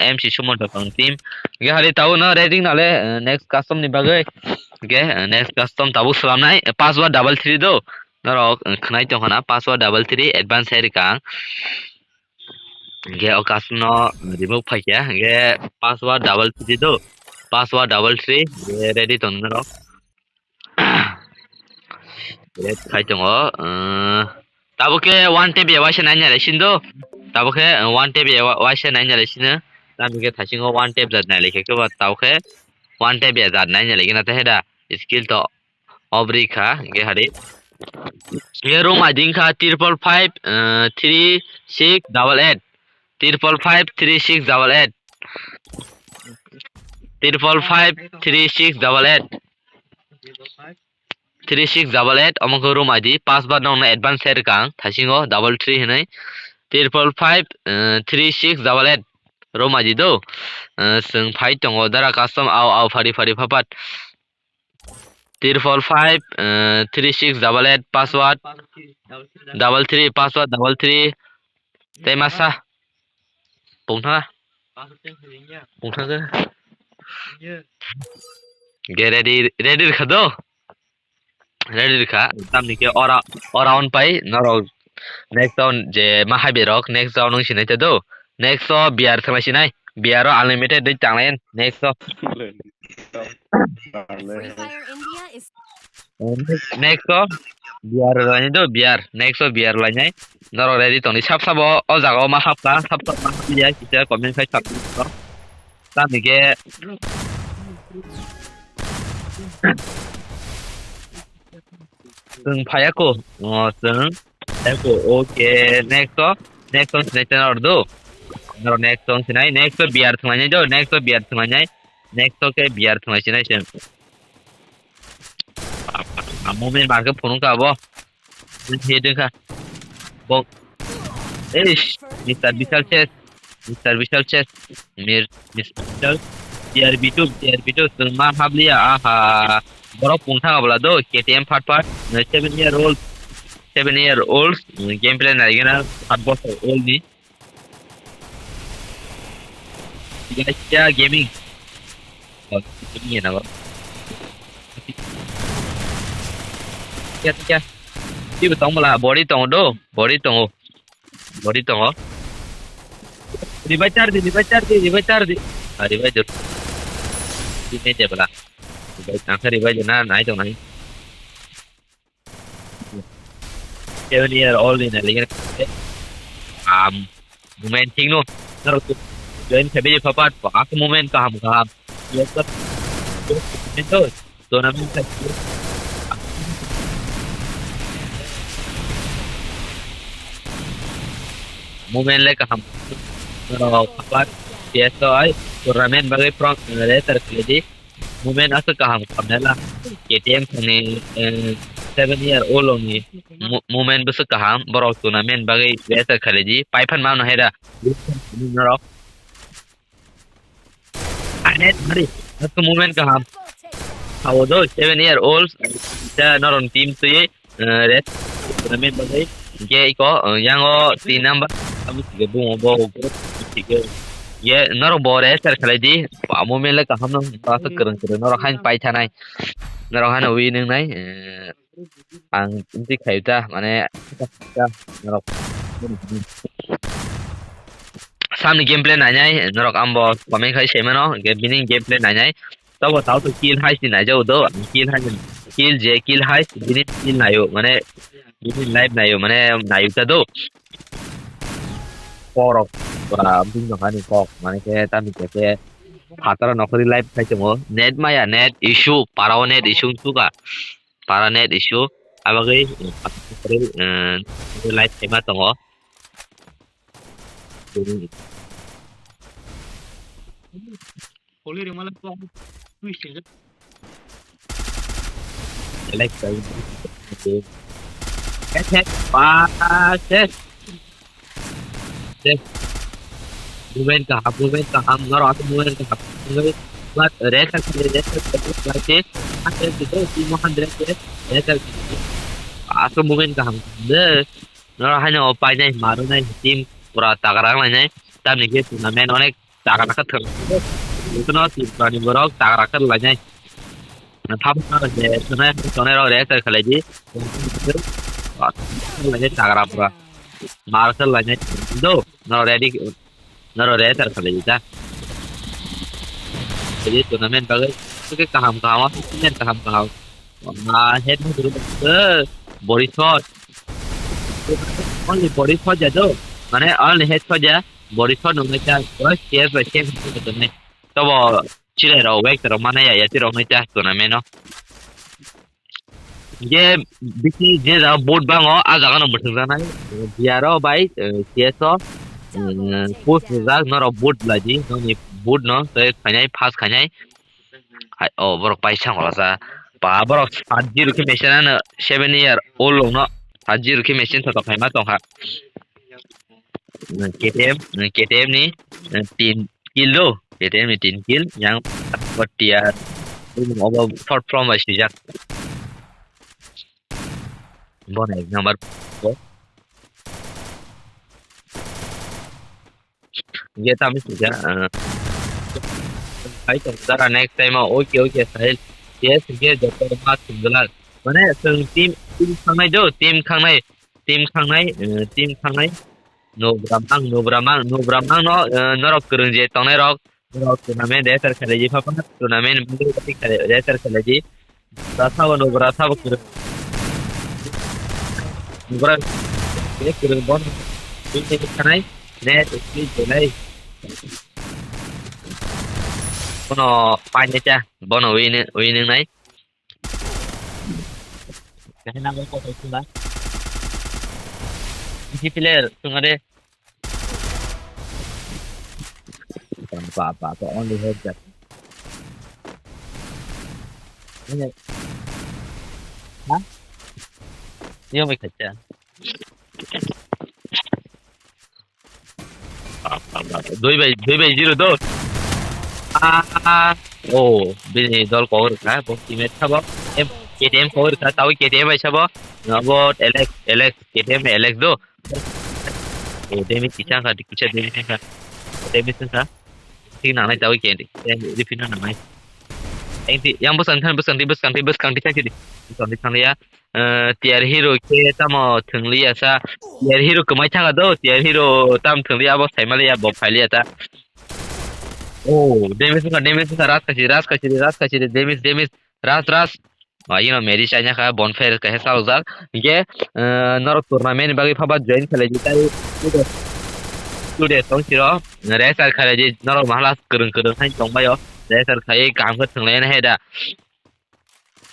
eh, M C Suman to kang team. Ga hari tau no ready na le, eh, next custom ni bagwi. Ge, eh, next custom tabuk salam nai. Eh, password double three do. Norok, eh, khnai tong khana password double three advance hai rikang. Hingke o custom no remove phaikha, hingke password double three do, password double three, hingke ready tong norok. Red khai tongo, eh, tabuk khe one tap ya waisa nai nai sini do, tabuk khe, eh, one tap ya wa-, waisa nai nai sini, tamo khe thasingo one tap jat nai lai khe tabuk khe one tap ya jat nai nai lai khe na ta heda skill to. Obri kha, hingke hari. Hingke room I D wngkha triple five, eh, three six double eight. Triple five three six double eight. Triple five three six double eight. three six double eight, omo khe room I D, password nokno advance share kang, thaisingo double three hinwi, triple five, eh, three six double eight, room I D do, eh, chwng phai tongo, dara custom, au, au, phari, phari, phapat, triple five, eh, three six double eight, password, double three, password, double three, tei masa, pungtha, pungtha, ge ready, ready rwkha do? Ready rwkha, tamni khe ora, ora on pai norok next round je ma hai berok next round wng sinai te do. Next o B R thwngna sinai. B R o unlimited dei tanglai next o. Free Fire India is Next o B R lainai do, B R. Next o B R lainai. Norok ready tongni sab sabo o jaga o ma hapkha, sab sabo ma hapya kisa comment khai sab. Tamni khe Chwng phaiya ko. O, chwng phaiya ko. Okay, next o. Next o sinai channel do. Naro next o sinai. Next o B R thwngnai do. Next o B R thwngnai. Next o khe B R thwngnai sinai chwng. Amo men bar khe phunuk ka bo. He dengkha. Bo. Eish, Mister Bishal ses. Mister Bishal ses. Mir, Mister Bishal. T R B two, T R B two, chwng ma habliya, aha. Borok pung thang abla do, K T M phat phat, seven year old, seven year old, gameplay naigena, saat bosor old ni. Gacha Gaming. Oh, ini ya, nabo. Kya, kya. Ini betul malah body tong do, body tong. Body tongo. Revive char di, revive char di, revive char di. Ah, revive jor. Ini dia bela. Revive, angka revive jor na, nai tong nai. Seven year old in a legend. Um, moment thing no. Naro tu join khabe je papat, pa aku moment kaham kaham. Yes, sir. Itu. Tournament ka movement le kaham. Rok kapat, P S O I tournament bagwi prong, eh, register khlai di. Movement aswk kaham khamnai la. K T M thani, eh, seven year old ni mo-, movement bwswk kaham. Borok tournament bagwi register khlai di. Paiphan mano hera. Norok. Anet mari, aku movement kaham. Hawo do, seven year old, ta noron team tui, eh, red, tournament bagwi. Ge iko, eh, yango tin number, abu sige bungo bo, sige. Ye, norok bo re, share khalai di, pa movement le kaham no, pa sa kereng kereng, norok hain pai thanai. Norok hain winning nai, eh, Ang twi khayu ta, mane, ta, norok. Samni gameplay nainai, norok ambo comment khai saimano, ge bini gameplay nainai. Tobo tao to kill hai si naijao do, kill hai, kill je, kill hai, bini kill nayo, mane, bini live nayo, mane, nayo ta do. Korok, ba, bini hani kok, mane ke, tami ke, ke, phataro nokori live khai tongo. Net maya, net issue, parao net issue suka. Para net issue, abagwi, eh, live khaima tongo. Select. Head, head, pass, head. Yes. Movement kaham, movement kaham, norok aswk movement kaham. Movement, but red side khali, red side khali, like this. Hundred gitu, team hundred yes, red side khali. Aswk movement kaham. Yes. Norok haino painai, marunai, team pura tagra wnglainai. Tamni khe tournament onek tagra khe thwng. Ikono team ni borok tagra khe lainai. Thap je tonai, tonai rok react khalai di. Khalai di tagra pura. Mar khalai nai do. No ready. No react khalai di ta. Jadi tournament bagwi. Oke, kaham kaham, tournament kaham kaham. Ah, head no dulu. Eh, body shot. Only body shot ya do. Mane only head shot ya. Body shot nung nai ta. Terus C S by C S nung nai. Tobo Chilai rok wek rok mana ya, ya, tirok nai ta tournament no. Je bisi je jaga boot bango, a jaga no mwthang janai. Biaro bai, eh, C S O, eh, post rijak norok boot laidi, noni boot no, tei khainai, pass khainai. Hai, oh, borok paisa hola sa. Ba borok sat zero khe machine ano seven year old rok no sat zero khe machine thotok khaima tongkha. K T M, K T M ni tin kill do, K T M ni tin kill yang tier obo short form bai swijak. Bono ek number. Ge tamo sija, ah, hai tong jara next time o, okay, okay, Sahil. Yes, ge joto ma thumglak. Mane, chwng team, team khangnai do, team khangnai, team khangnai, eh, team khangnai. Nobra mang, nobra mang, nobra mang no, eh, norok kwrwng je tongnai rok, norok tournament register khlai di, pha pha tournament register khlai di. Rasa bo nugo, rasa bo kuru. Nugo ra-, ini kuru bon. Ini ini kanai. Ne, ini jelai. Bono paine cha, bono wini, wini nai. Kahina ko ko sula. Isi player, tungade. Ba, ba, ba, only headshot. Ini. Ha? Yo, mai khacha. Ba, ba, ba, dui bai, dui bai zero do. Ah, oh, bini dol kok rwkha, bo teammate sabo. Em, K T M kok rwkha, tawi K T M bai sabo. Abo Alex, Alex, K T M Alex do. Eh, damage kisa kha, kisa damage kha. Damage kha. Thik nangnai tawi khe, khe repeat no nangnai. Engti, yang bwskang thang, bwskang di, bwskang di, bwskang di chakhe di. Bwskang di thang ya. Eh, tier hero khe tamo thwng liya sa. Tier hero kwmai thanga do, tier hero tam thwng liya, abo saima liya, bo phai liya ta. Oh, damage kha, damage kha, ras kachi, ras kachi, ras kachi, damage, damage, ras, ras. Ah, you know, Mary China kha, bonfire kaisa chalokjak. Hinkhe, eh, norok tournament ni bagwi phaba join khlai di, tai two days, two days tong siro, register khlai di, norok mahala kwrwng kwrwng hai tongbaio, register khlaiwi kaham khe thwnglaina hai da.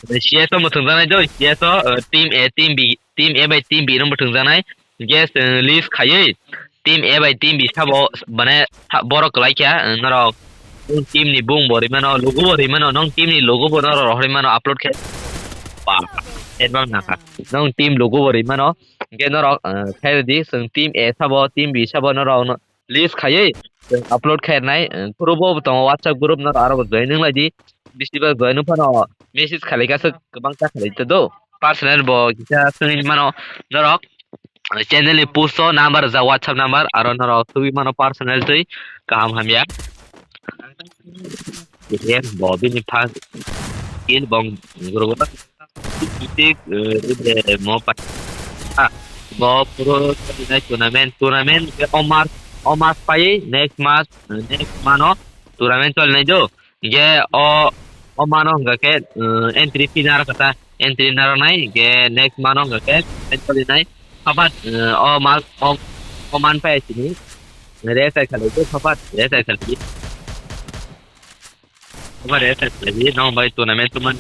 C S o mwthwngjaknai do, C S o, eh, team A, team B, team A bai team B no mwthwngjaknai. Hinkhe, eh, list khaiwi, team A bai team B sabo, mane, sa-, borok kwlai kha, eh, norok, nwng team ni bung bo rwi mano, logo bo rwi mano, nwng team ni logo bo norok rohorwi mano, upload khe. Ba, headbang nangkha. Nwng team logo bo rwi mano, hinkhe norok, eh, khe rwdi, chwng team A sabo, team B sabo norok no list khaiwi, chwng upload khairnai, eh, group bo tongo, WhatsApp group norok aro bo join wng lai di, bisi ba join wng phano message khalai kha swk kwbang ta khalai ta do, personal bo kisa swngwi mano norok. Channel ni post o number rijak, WhatsApp number, aro norok tubui mano personal twi kaham hamya. Bo bini first kill bong gurbo tik, eh, ibe mo pa-, ah, bo puro tournament, tournament ke o mas, o mas pai next mas, eh, next mano tournament choli nai do. Ge o, o mano hwnga khe, eh, entry fee naro kata, entry naro nai, ge next mano hwnga khe, entry nai. Habat, eh, o ma-, o, o man pai sini. Re sai khalai, habat, re sai khalai. Habat, re sai khalai, no bai tournament to man,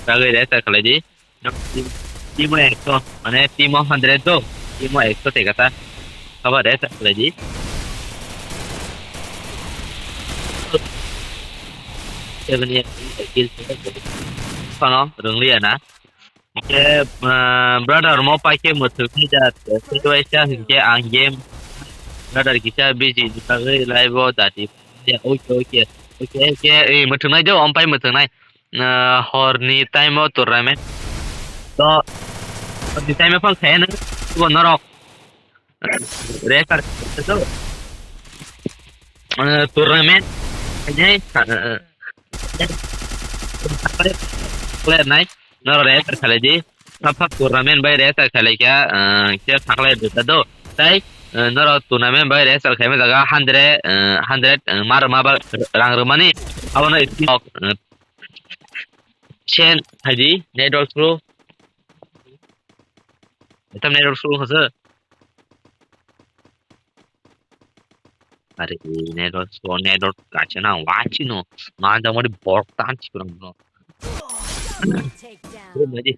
re sai khalai. Team, team o ekso, mane team o hundred do, team o ekso te kata. Habar rest khlai di. Seven year kill. Kono rwngli ya na. Ke, ah, brother mo pai ke mwthwk ni jat. Ke waisa hingke ang game. Brother kisa busy ni bagwi live o dati. Ya, okay, okay. Okay, okay. Eh, mwthwk nai do, om pai mwthwk nai. Ah, horni time o tournament. To, horni time o phang khaina bo norok. Refer to. Ah, tournament. Khainai, ah, ah, ah. Player nai. Norok refer khalai di. Sap sap tournament bai refer khalai kha, ah, khe saklai rwkha do. Tai, ah, norok tournament bai refer khaima jaga hundred, ah, hundred, ah, ma rwma ba rang rwmani. Abono skin, ah, Chen, hai di, network slow. Etam network slow khasa. Are, network slow, network kaisa na, wachi no. Ma da mari borok tan chi kurang no. Take down. Bro, mari.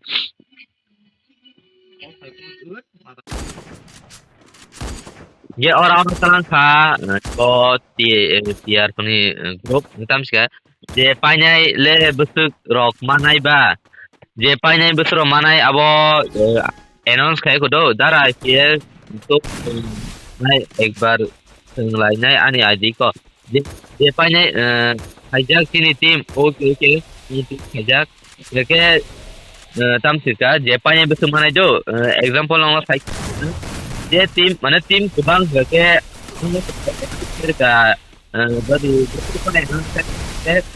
Ye, ora, ora, talang kha, eh, ko ti, eh, tier kuni, eh, group, ngitam sika. Je painai le bwswk rok manai ba, je painai bwswk rok manai abo, eh, announce khai kudo, dara K S to, eh, nai ekbar thwng lai nai ani I D ko. Je, je painai, eh, khaijak chini team, okay, okay, chini team khaijak. Hwnkhe, eh, tam sika, je painai bwswk manai do, eh, example no sai, je team, mane team kwbang hwnkhe, ka, eh, body,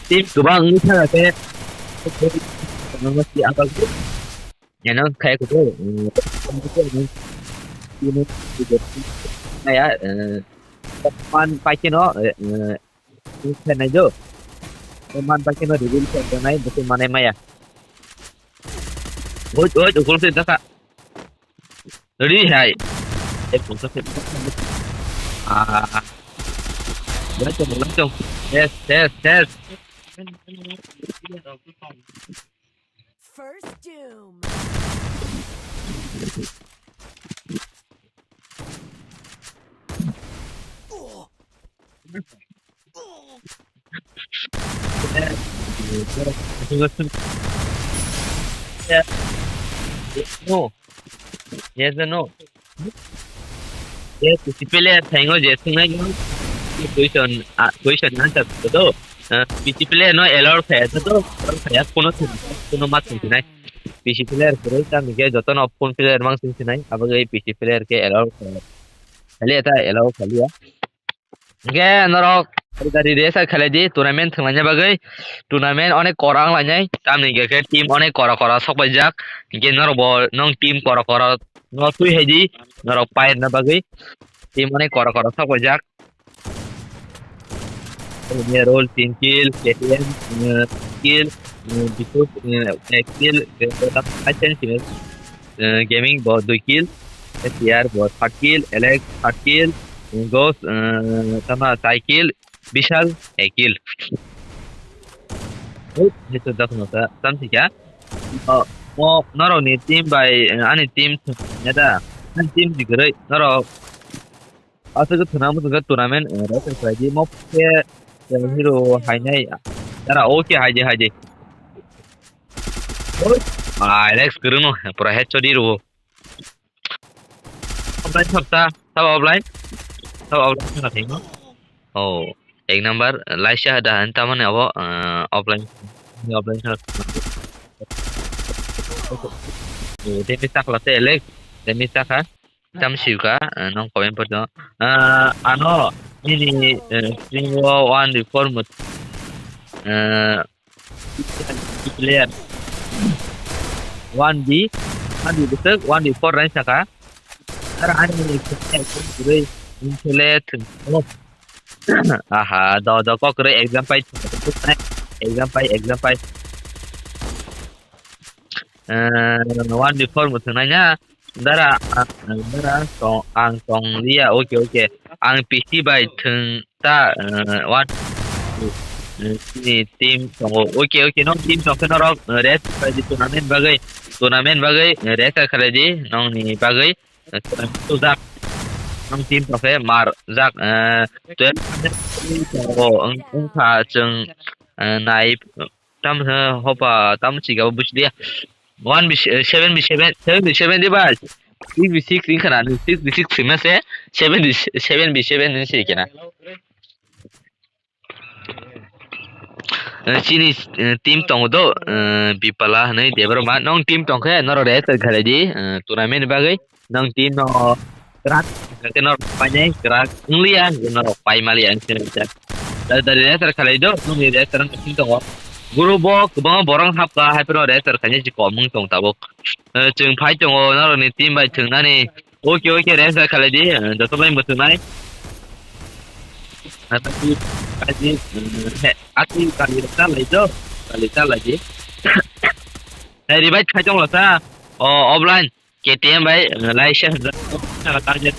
team kwbang wngwi thangkhe, ano khai kudo, eh, ya, eh, man paikhe no, eh, eh, Khe nai do. O man paikhe no reveal khe nai, bwtwi manai maya. Oi, oi, ukul se daka. Ready hai. Eh, pungsa se. Ah. Langsung, langsung. Yes, yes, yes. First Doom. No. Yes or no? Yes, P C player thango je sungnai no. Question, ah, question answer do. Ah, P C player no allow khe do. Allow khe kono thung, kono ma thung nai. P C player khe ta mi ke joto no phone player mang thung nai. Abo ke P C player ke allow khe. Hali eta allow khali ya. Hingke norok gari gari race khelai di, tournament thwnglaina bagwi. Tournament onek kora wnglainai, tamni hingke khe team onek kora kora sokpaijak. Hingke norok bo nong team kora kora no twi hai di, norok pairwna bagwi. Team onek kora kora sokpaijak. Role tin kill, K T M, eh, kill, eh, Bisu, eh, ek kill, eh, license, eh, Gaming bo dui kill, S T R bo third kill, Alex third kill, Ghost, eh, tama chai kill, Bishal ek kill. Oi, headshot dak no ta, tam thika. Oh, oh, norok ni team bai, eh, ani team, ya da, ani team di gurui, norok. Aswk thwna muchungkha tournament, eh, rest khlai di. Mo khe, eh, hero hainai. Dara, okay, haidi, haidi. Oi. Ah, Alex kwrwngno, pura headshot di rwo. Offline sabta, sab offline. Sab offline sabta thengno. Oh, ek number, laisa da han tamani abo, eh, offline. Offline sabta. Oh, temi sakla te Alex, temi sakha. Tam sika, eh, nong comment porto. Eh, ano, nini, eh, stream o one before mut, eh, player. One B, one B besek, one B four rank saka. Ara ani ni player, player, oh. Aha, do, do, kok re exam pai, exam pai, exam pai. Eh, one before mo thwngnai na. Dara, ah, dara, tong, ang tong liya. Okay, okay. Ang P C bai thwng ta, eh, one, eh, sini team tongo. Okay, okay. Nong team tong khe norok, eh, rest khlai di tournament bagwi. Tournament bagwi, eh, rest khlai di nongni bagwi. Eh, tujak. Nong team tong khe mar jak. Eh, twelve tongo. Wng, wngkha chwng, eh, nai. Tam, eh, hopa, tam chigabo bujilia. One B, eh, seven B seven, seven B seven di ba. Six B six wngkha na, six B six swima se, seven B, seven B seven wngsi kena. Eh, chini, eh, team tongo do, eh, Bipala hwnwi Debbarma. Nong team tongkhe, norok register khalai di, eh, tournament bagwi. Nong team no kwrak, hwnkhe norok painai kwrak wngliya, hwnkhe norok pai maliya, hwnkhe norok jak. Dari dari register khalai do, nongni register wngkha sing tongo. Group o kwbangma borok hapkha, hai phano register khainai se kom wng tong tabuk. Eh, chwng phai tongo, norokni team bai thwngnani. Okay, okay, register khalai di, eh, joto bai mwthwngnai. Atwi, atwi, eh, he, atwi kali chalai do, kali chalai di. Hey, revive khai tong lasa. O, offline. K T M bai, eh, lai se hwnjak.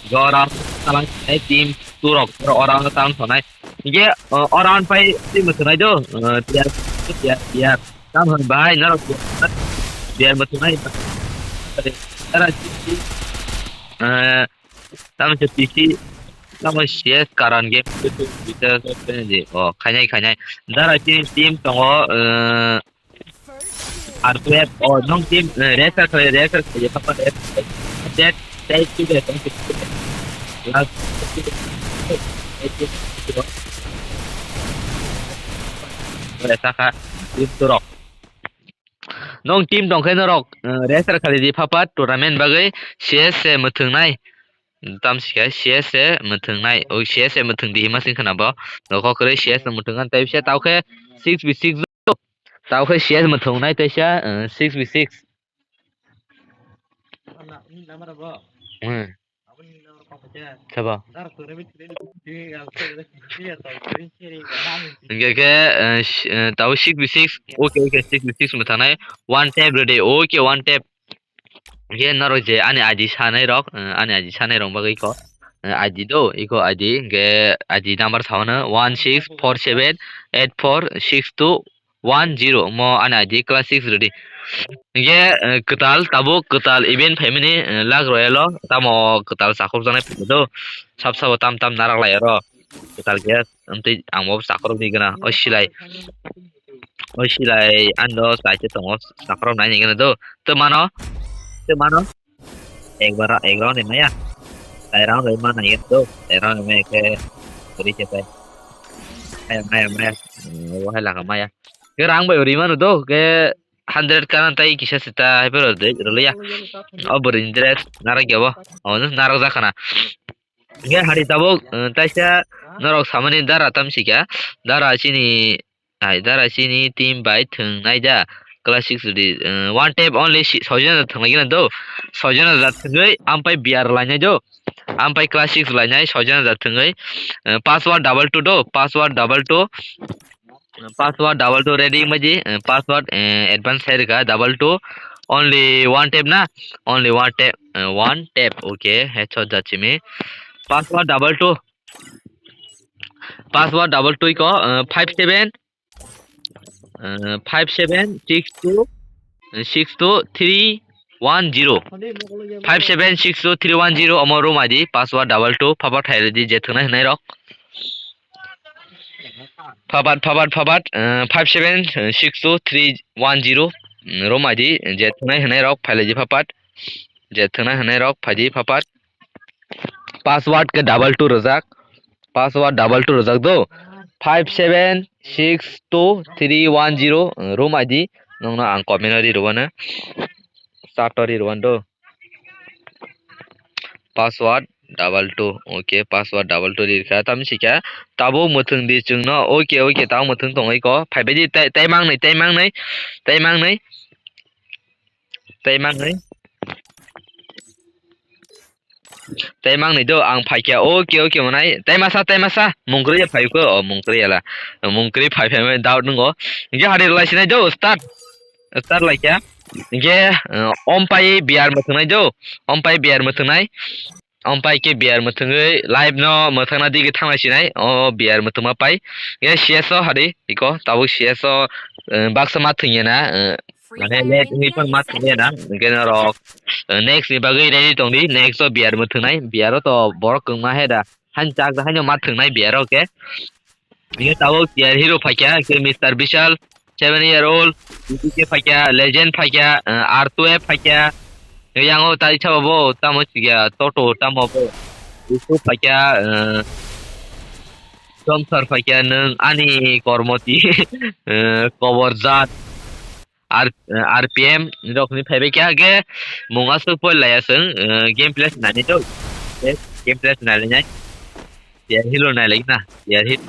Jora, talang, eh, team, turok, oro, oro, ano tang thonai. Hingke, eh, oro, an pai, team mo thonai do, eh, tiar, tiar, tiar. Tam hwn bai, norok, tiar mo thonai. Tara, eh, tam se P C, Tamo C S Karan game. Oh, khainai, khainai. Dara chini team tongo, eh, R twelve. Oh, nong team, eh, racer khlai, racer khlai, papa racer khlai. That, that is the last. Ore saka, team turok. Nong team tongkhe norok, eh, racer khlai di papa tournament bagwi C S se mwthwngnai. Tamsika C S se mwthwngnai. O C S se mwthwng di hima sing khna bo. Nokho kwrwi C S se mwthwng an tei bisa tao khe six v six. Tao khe C S mwthwngnai teisa, eh, six v six. Hmm. Sabo. Hingke khe, eh, sh-, eh, tao six v six. Okay, okay, six v six mwthwngnai. One tap ready. Okay, one tap. Hingke norok je ani I D sanai rok, eh, ani I D sanai rok bagwi ko. Eh, I D do, iko I D, hingke I D number saono one six four seven eight four six two one zero, mo ani I D class six ready. Hingke, eh, kwtal, tabuk kwtal event phaimani, eh, Lak Royal o, tamo kwtal chakhwrwkjaknai phai do. Sab sabo tam tam narak lai oro. Kwtal khe, amtwi ang bo chakhwrwk di gana, o silai. O silai, ano sai se tongo, chakhwrwk nai ni gana do. To mano, to mano. Ek bar, ek round ni maya. Tai round ni mana ya do. Tai round ni maya ke, beri ke tai. Maya, maya, maya. Hmm, wahai laka maya. Ke rang bai uri manu do, ke hundred kanan tai kisa sita hai pero de, rolo ya. O beri ni dress, narak ya bo. O, narak jakana. Hingke hari tabuk, eh, taisa norok samani dara tamsika, dara chini, ai, dara chini team bai thwngnai da, class six di, eh, one tap only si-, soijon thwnglai gana do, soijon da thwngwi ampai beer lainai do, ampai class six lainai soijon da thwngwi, eh, password double two do, password double two, Password double two ready maji, eh, password, eh, advance hai rwkha double two. Only one tap na? Only one tap, eh, one tap. Okay, headshot jachimi. Password double two. Password double two ko, eh, five seven, eh, five seven six two, eh, six two three one zero. Five seven six two three one zero omo room I D, password double two, phapat hai ready je thwngnai hwnai rok. Phapat, phapat, phapat, eh, five seven six two three one zero, mm, room I D, je thwngnai hwnai rok, phailai di phapat, je thwngnai hwnai rok, phaidi phapat. Password ke double two rwjak, password double two rwjak do, five seven six two three one zero, mm, room I D, nongno ang comment o ri rwano, chat o ri rwano do. Password double two. Okay, password double two rirkha. Tamsika tabuk mwthwng di chwngno. Okay, okay, tabuk mwthwng tongwi ko. Phaibai di tai, tai mangnai, tai mangnai, tai mangnai, tai mangnai. Tai mangnai do, ang phaikha. Okay, okay, manai. Tai masa, tai masa. Mungkwrwi ya phai ko. Oh, mungkwrwi ya la. Mungkwrwi phai phai mai doubt nungo. Hingke hari lai sinai do. Start. Start laikha. Hingke, eh, ompai beer mwthwngnai do. Ompai beer mwthwngnai. Ompai ke beer mwthwngwi live no mwthangna digi thanglai sinai. O beer mwthwngma pai. Hingke C S o hari iko tabuk C S o, eh, baksa ma thwngya na, eh, mane late wngwi phano ma thwngya na. Hingke norok, eh, next ni bagwi ready tongdi. Next o beer mwthwngnai. Beer o to borok kwngma he da. Hain chak da haino ma thwngnai beer o ke. Hingke tabuk player hero phaikha, hingke Mister Bishal, seven year old, B T K phaikha, Legend phaikha, eh, R twelve phaikha, hingke yango tai sabo bo, tamo chikya, Toto, tamo bo, Yusuf phaikha, eh, Chomsar phaikha, nwng ani kormoti, eh, koborjat, R, R P M rok ni phaibai kha, hingke mung aswk poi laiya chwng, eh, gameplay se nai nai do, gameplay se nai nai. Tier hero nai lai na, tier hero.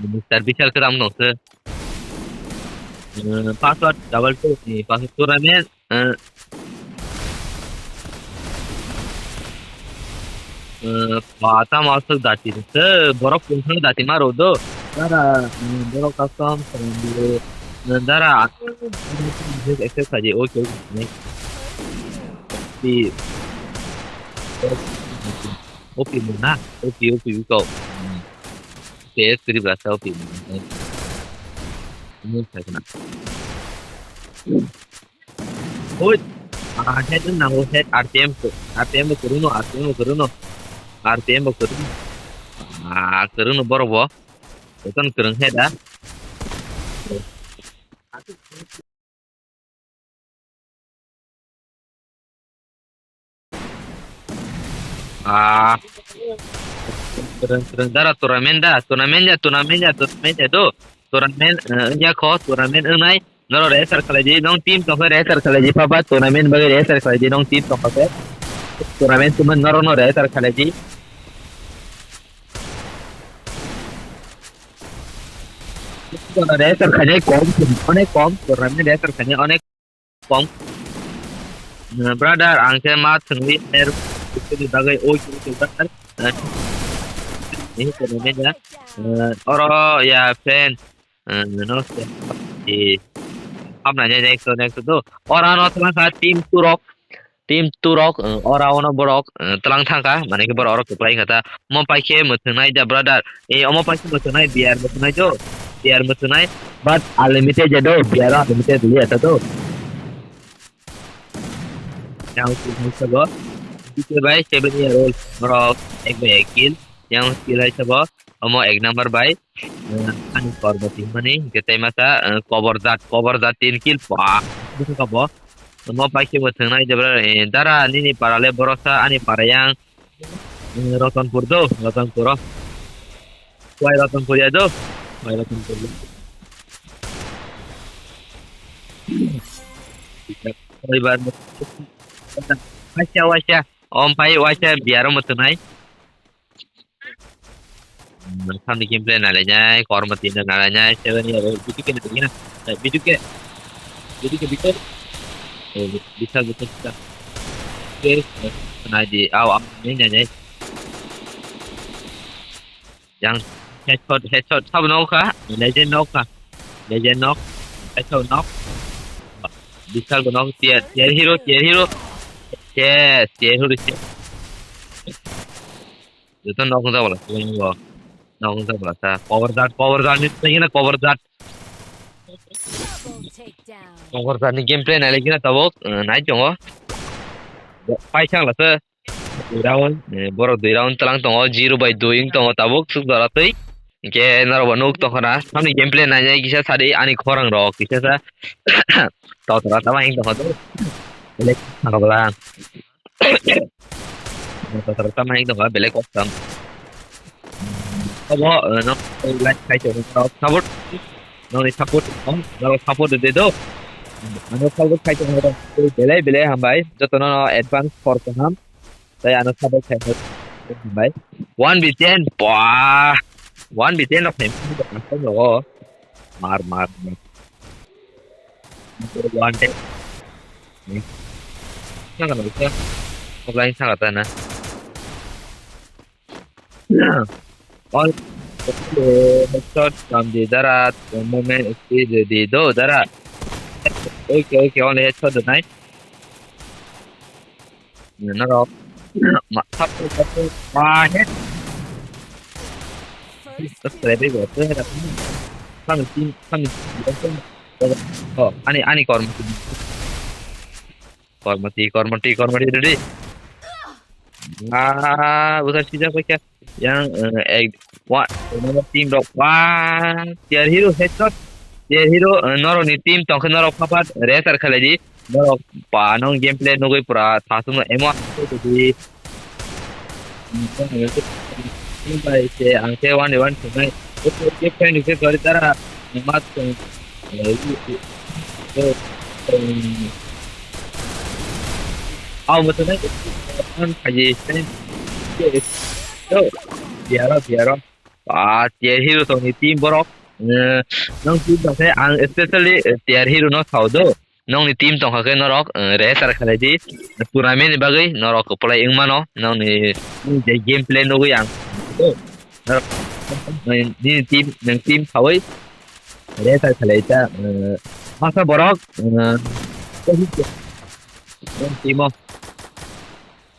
Mister Bishal kwtam no se. Eh, password double two ni password tournament, eh, eh, ba tamo aswk dati se, borok kung thang dati ma ro do. Dara, eh, borok custom, eh, dara, accept khaidi, okay, okay, next. Di. O P mo na? O P, O P, O P kau. Hmm. P S kiri berasa O P mo. Ini saya kena. Oi. Ah, head wng nango, head R P M ko, R P M bo kwrwngno, R P M bo kwrwngno, R P M bo kwrwngno. Ah, kwrwngno borok bo. Jotono kwrwng head ah. Ah, kwrwng, kwrwng, dara tournament da, tournament da, tournament da, tournament da do, tournament, eh, wngya kho, tournament wngnai, norok register khlai di, nong team tongkhe register khlai di, papa tournament bagwi register khlai di, nong team tongkhe, tournament tongmani norok no register khlai di. Register khainai kom, onek kom, tournament register khainai onek kom. Eh, brother, ang khe ma thwngwi er, ni bagwi, okay, okay, brother. Eh, ini tournament ya. Eh, oro ya, friend. Eh, no, eh, hamna ya, next, next, do. Oro ano tlang kha team turok. Team turok, eh, ora ono borok, eh, tlang thangkha, mane khe borok oro kwplai kha ta. Omo paikhe mwthwngnai da, brother. Eh, omo paikhe mwthwngnai, beer mwthwngnai do. Beer mwthwngnai, but unlimited ya do, beer unlimited liya ta do. Yang sabo, B K by seven year old, borok ek bai ek kill. Yang kill hai sabo, omo ek number bai, eh, ani kormo twi mani, hingke tei masa, eh, kobor jat, kobor jat tin kill, pa, busa kabo. Omo paikhe bo thwngnai jebra, eh, dara nini para le borosa ani para yang, eh, Ratanpur do, Ratanpur o. Wai Ratanpur ya do, wai Ratanpur do. Wai bar, waisa, waisa, om pai waisa beer o mwthwngnai. Hmm, samni gameplay nalainai, kormo tino nalainai, seven year old, B two K na tongina. Eh, B two K. B two K, B two K. Eh, bisa, bisa, bisa. Oke, eh, nai di, au, au, nai, nai, nai. Yang headshot, headshot, sabo nok kha, legend nok kha. Legend nok, headshot nok. Bisa bo nok, tier, tier hero, tier hero. Yes, tier hero, yes. Joto nok wng jak bwla, nok wng jak bwla sa. Cover jat, cover jat ni twi na cover jat. Double takedown. Cover jat ni gameplay nai lai khe na tabuk, eh, nai tongo. Pai sang la se. Dui round, eh, borok dui round tlang tongo, zero by dui wng tongo tabuk, suk jora twi. Hingke norok bo nuk tongkha na, samni gameplay nai nai kisa sadi, ani khorang rok kisa sa. Totra tama hing tongkha to. Belek thangkha bwla. Totra tama hing tongkha, belek kok tam. Obo, eh, no, like khai tong, norok support, noni support, om, norok support de do. Ano support khai tong, belai, belai hambai, joto no advance for kaham. Tei ano support khai tong, hambai. One v ten, wah, one v ten rok khai tong, mar, mar, mar. One ten. Saka na, saka. Offline saka ta na. All headshot from the dara, the moment is the do dara. Okay, okay, only headshot tonight. Narok. Ma, sap, sap, sap. Wah, head. Terus terus terus terus. Kami tim, kami tim. Oh, ani, ani kormo. Kormoti, kormoti, kormoti, ready. Ah, bukan sih, apa ya? Yang, eh, eh, wah, nama tim rok, wah, tier hero headshot, tier hero, eh, norok ni tim tongkhe norok papat, racer khalai di, norok pa, nong gameplay nugui pura, thasung no emo, di, Bai se ang se one one thungnai. Oke, oke, friend, oke, sorry, tara. Mat, eh, eh, eh, eh, au, mo thungnai. An khaji, friend. Yo, biaro, biaro. Ah, tier hero tongni team borok. Eh, nong team tongkhe ang especially, eh, tier hero no sao do. Nongni team tongkha khe norok, eh, racer khalai di. Tournament ni bagwi norok kwplai wng mano. Nongni, nini je gameplay nugwi ang. Norok, nini team, nwng team khaui racer khalai ta, eh, masa borok, eh, nong team o.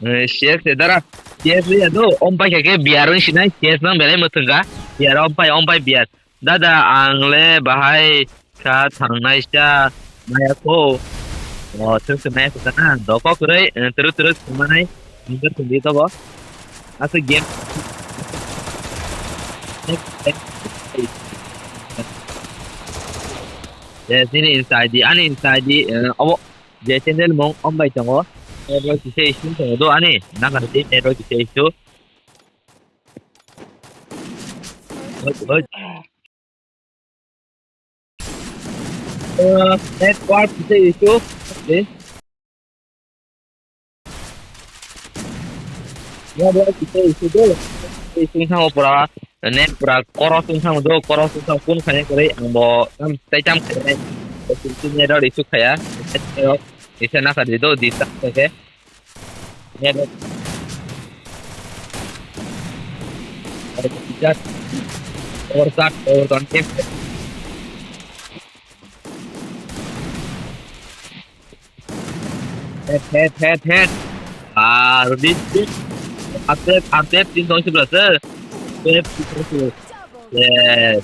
Eh, C S dara, C S ya do, om pai kha khe beer wng sinai, C S nang belai mwthwng kha. Beer om pai, om pai beer. Dada, ang le bahai kha thangnai sa maya kho. O, thwk thwk nai aswk na. Doko kwrwi, eh, twrwk twrwk thwngmanai. Nungkhe thwngdi tobo. Aswk game. Yes, nini Insta I D, ani Insta I D, eh, obo je channel mung om bai tongo. Network kisa issue tongo do ani. Nang kha di network kisa issue. Hoi, hoi. Eh, network kisa issue. Okay. Network kisa issue do. Issue wngkha pura, net pura koros wngkha do, koros wngkha phone khaina kwrwi ang bo tam tai tam khainai. Network issue khaya. Network kisa nang kha di do, disturb khaikhe. Network. Overcut, overcut, overcut. Head, head, head, head. Ah, Rudin, Rudin. Update, update, team song sibla, sir. Update, team song sibla. Yes.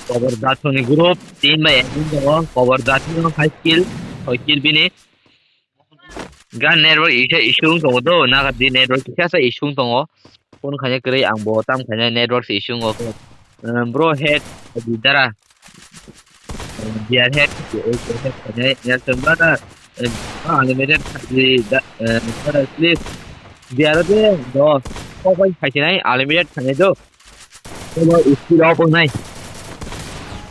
Cover Jathoni group, team by admin tongo. Cover Jathoni high skill, high skill bini. Gan network issue, issue wng tongo do, naga di network kisa sa issue wng tongo. Phone khaina kwrwi ang bo tam khaina network se issue wng khe. Ehm, bro head di dara. Ehm, dia head, head khaina Nelson brother. Ehm, unlimited di da, ehm, brother please. Dia ro de do. Kok bai khaisi nai unlimited khaina do. Kono skill off wng nai.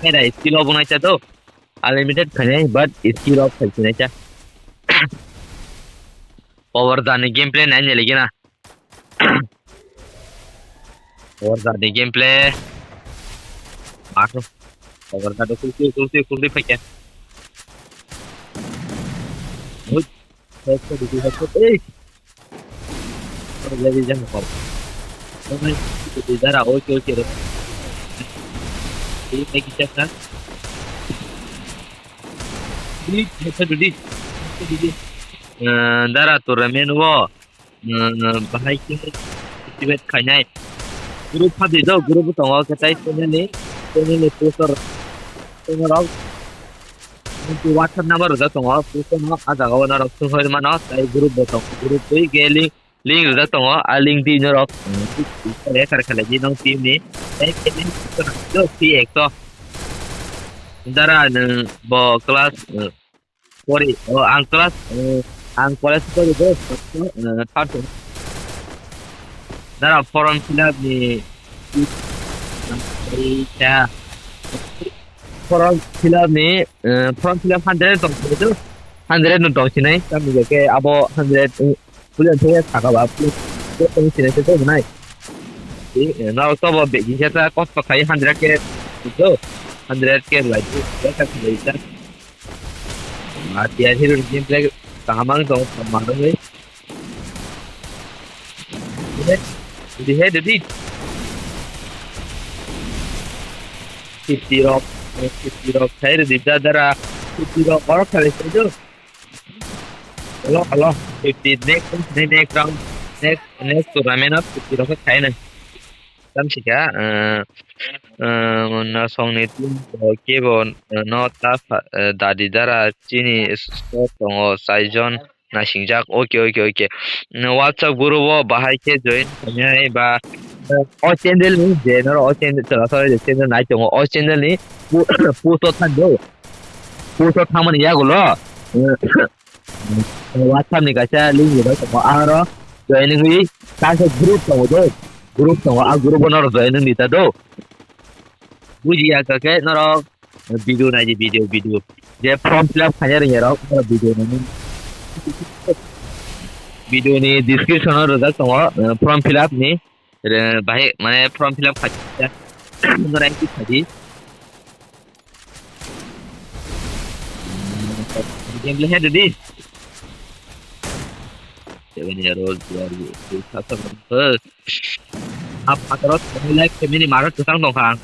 Khaina skill off wng nai cha do. Unlimited khainai, but skill off khai sinai cha. Power da ni gameplay nai nai lagi na. Power da ni gameplay. Aku. Power da do kulti, kulti, kulti pakai. Hut. Hut, hut, hut, hut. Eh. Ready jang kor. Dara, okay, okay, re. Ini lagi cek kan? Di, di, di. Eh, dara tournament wo. Eh, bahai khe activate khainai. Group pha di do, group tongo khe tai channel ni, channel ni poster. Channel rok. Nokni WhatsApp number rwjak tongo, post no ah jaga o norok swnghoi mano, tei group bo tongo, group twi khe link, link rwjak tongo, ah link twi norok, mm, refer khlai di nong team ni, tei khe link twi ekso. Dara nwng bo class, mm, four, oh, ang class, mm, ang college pori do, mm, third sem. Dara form fill up ni, form fill up ni, eh, form fill up hundred tong sini tu, hundred no tong sini, kami ke abo hundred, eh, pulen tu ya saka ba, pulen tu tong sini tu tu nai. Jadi, eh, na to bo begi kita kos pakai hundred ke itu, hundred ke lagi, ya kan, ya kan. Ah, tiar hero gameplay kaham ang tong, kaham ang tong. Ready, ready, ready. Fifty rok, fifty rok, khai ready, da, dara, fifty rok, orok khai ready, do. Hello, hello, fifty, next, next, next round, next, next tournament of fifty rok khai na. Tamsika, eh, eh, nasongni team bo kebo, eh, no ta pha-, eh, dadi dara chini squad tongo, chaijon nasingjak. Okay, okay, okay. No, WhatsApp group o bahai khe join khainai ba, eh, o channel ni je noro o channel chwla chwla je channel nai tongo, o channel ni pu-, post o thang do. Post o thangmani yagulo, eh, WhatsApp ni kaisa link ni bai tongo, aro join wngwi kaisa group tongo do, group tongo, a group o norok join wngdi ta do. Bujiya kha khe norok video nai di, video, video. Je form fill up khaina rwngya rok, norok video nai di. Video ni description o rwjak tongo, eh, form fill up ni. Re-, bahai, mane, form fill up khai, norok entry khai di. Game le head di. Seven year old, year old, sasa bangkhe. Ap ataro tongwi live family maro twsang tongkha ang.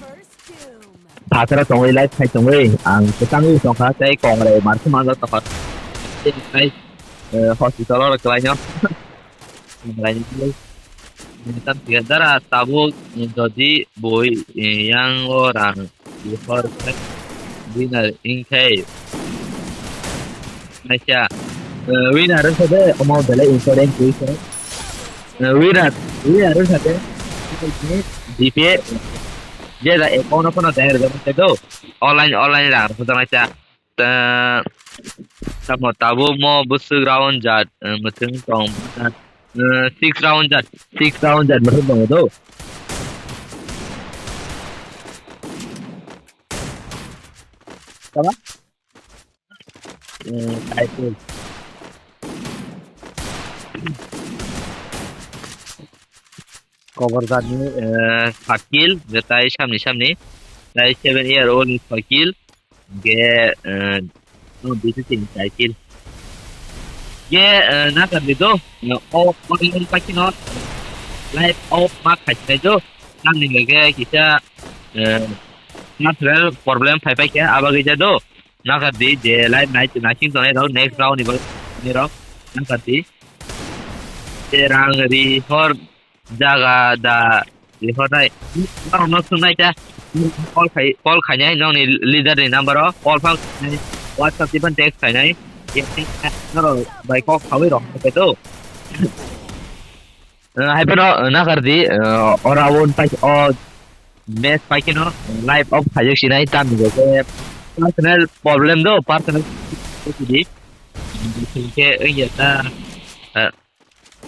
Phataro tongwi live khai tongwi ang twsangwi tongkha tei kongrai marse manjak tongkha. Tei, eh, hospital oro kwlaino. Dara tabuk jodi boi, eh, yang o rang bihor khe winner wngkhe. Naisa, eh, winner wngkha de, omo belai important twi se. Eh, winner, winner wngkha de, D P A, je da account no phano direct wngkha do, online, online rang rwkha naisa. Ta-, tamo tabuk mo bwswk round jat, eh, mwthwng tong, eh, six round jat, six round jat mwthwng tongo do. Tama? Eh, title. Kobor jani, eh, Shakil, je tai samni samni, tai seven year old Shakil, ge, eh, no, B C C ni Shakil. Ge, eh, na ka di do, eh, o, o, o, pa kino, life of ma khai do, nang ni ge kisa, eh, natural problem phai phai khe, abo kisa do, na ka di je life nai, nai sing tongnai rok, next round ni bo, ni rok, na ka di. Terang ri hor jaga da ri hor nai. Norok no sung nai ta. Call khai, call khai nai nong ni leader ni number o. Call phang khai nai. WhatsApp ni phan text khai nai. Norok bai kok khawi rok khai to. Eh, hai phano, eh, na kar di, eh, ora won pai o match pai kino live off khai jak sinai tam ni ke personal problem do, personal di. Ke iya ta, eh,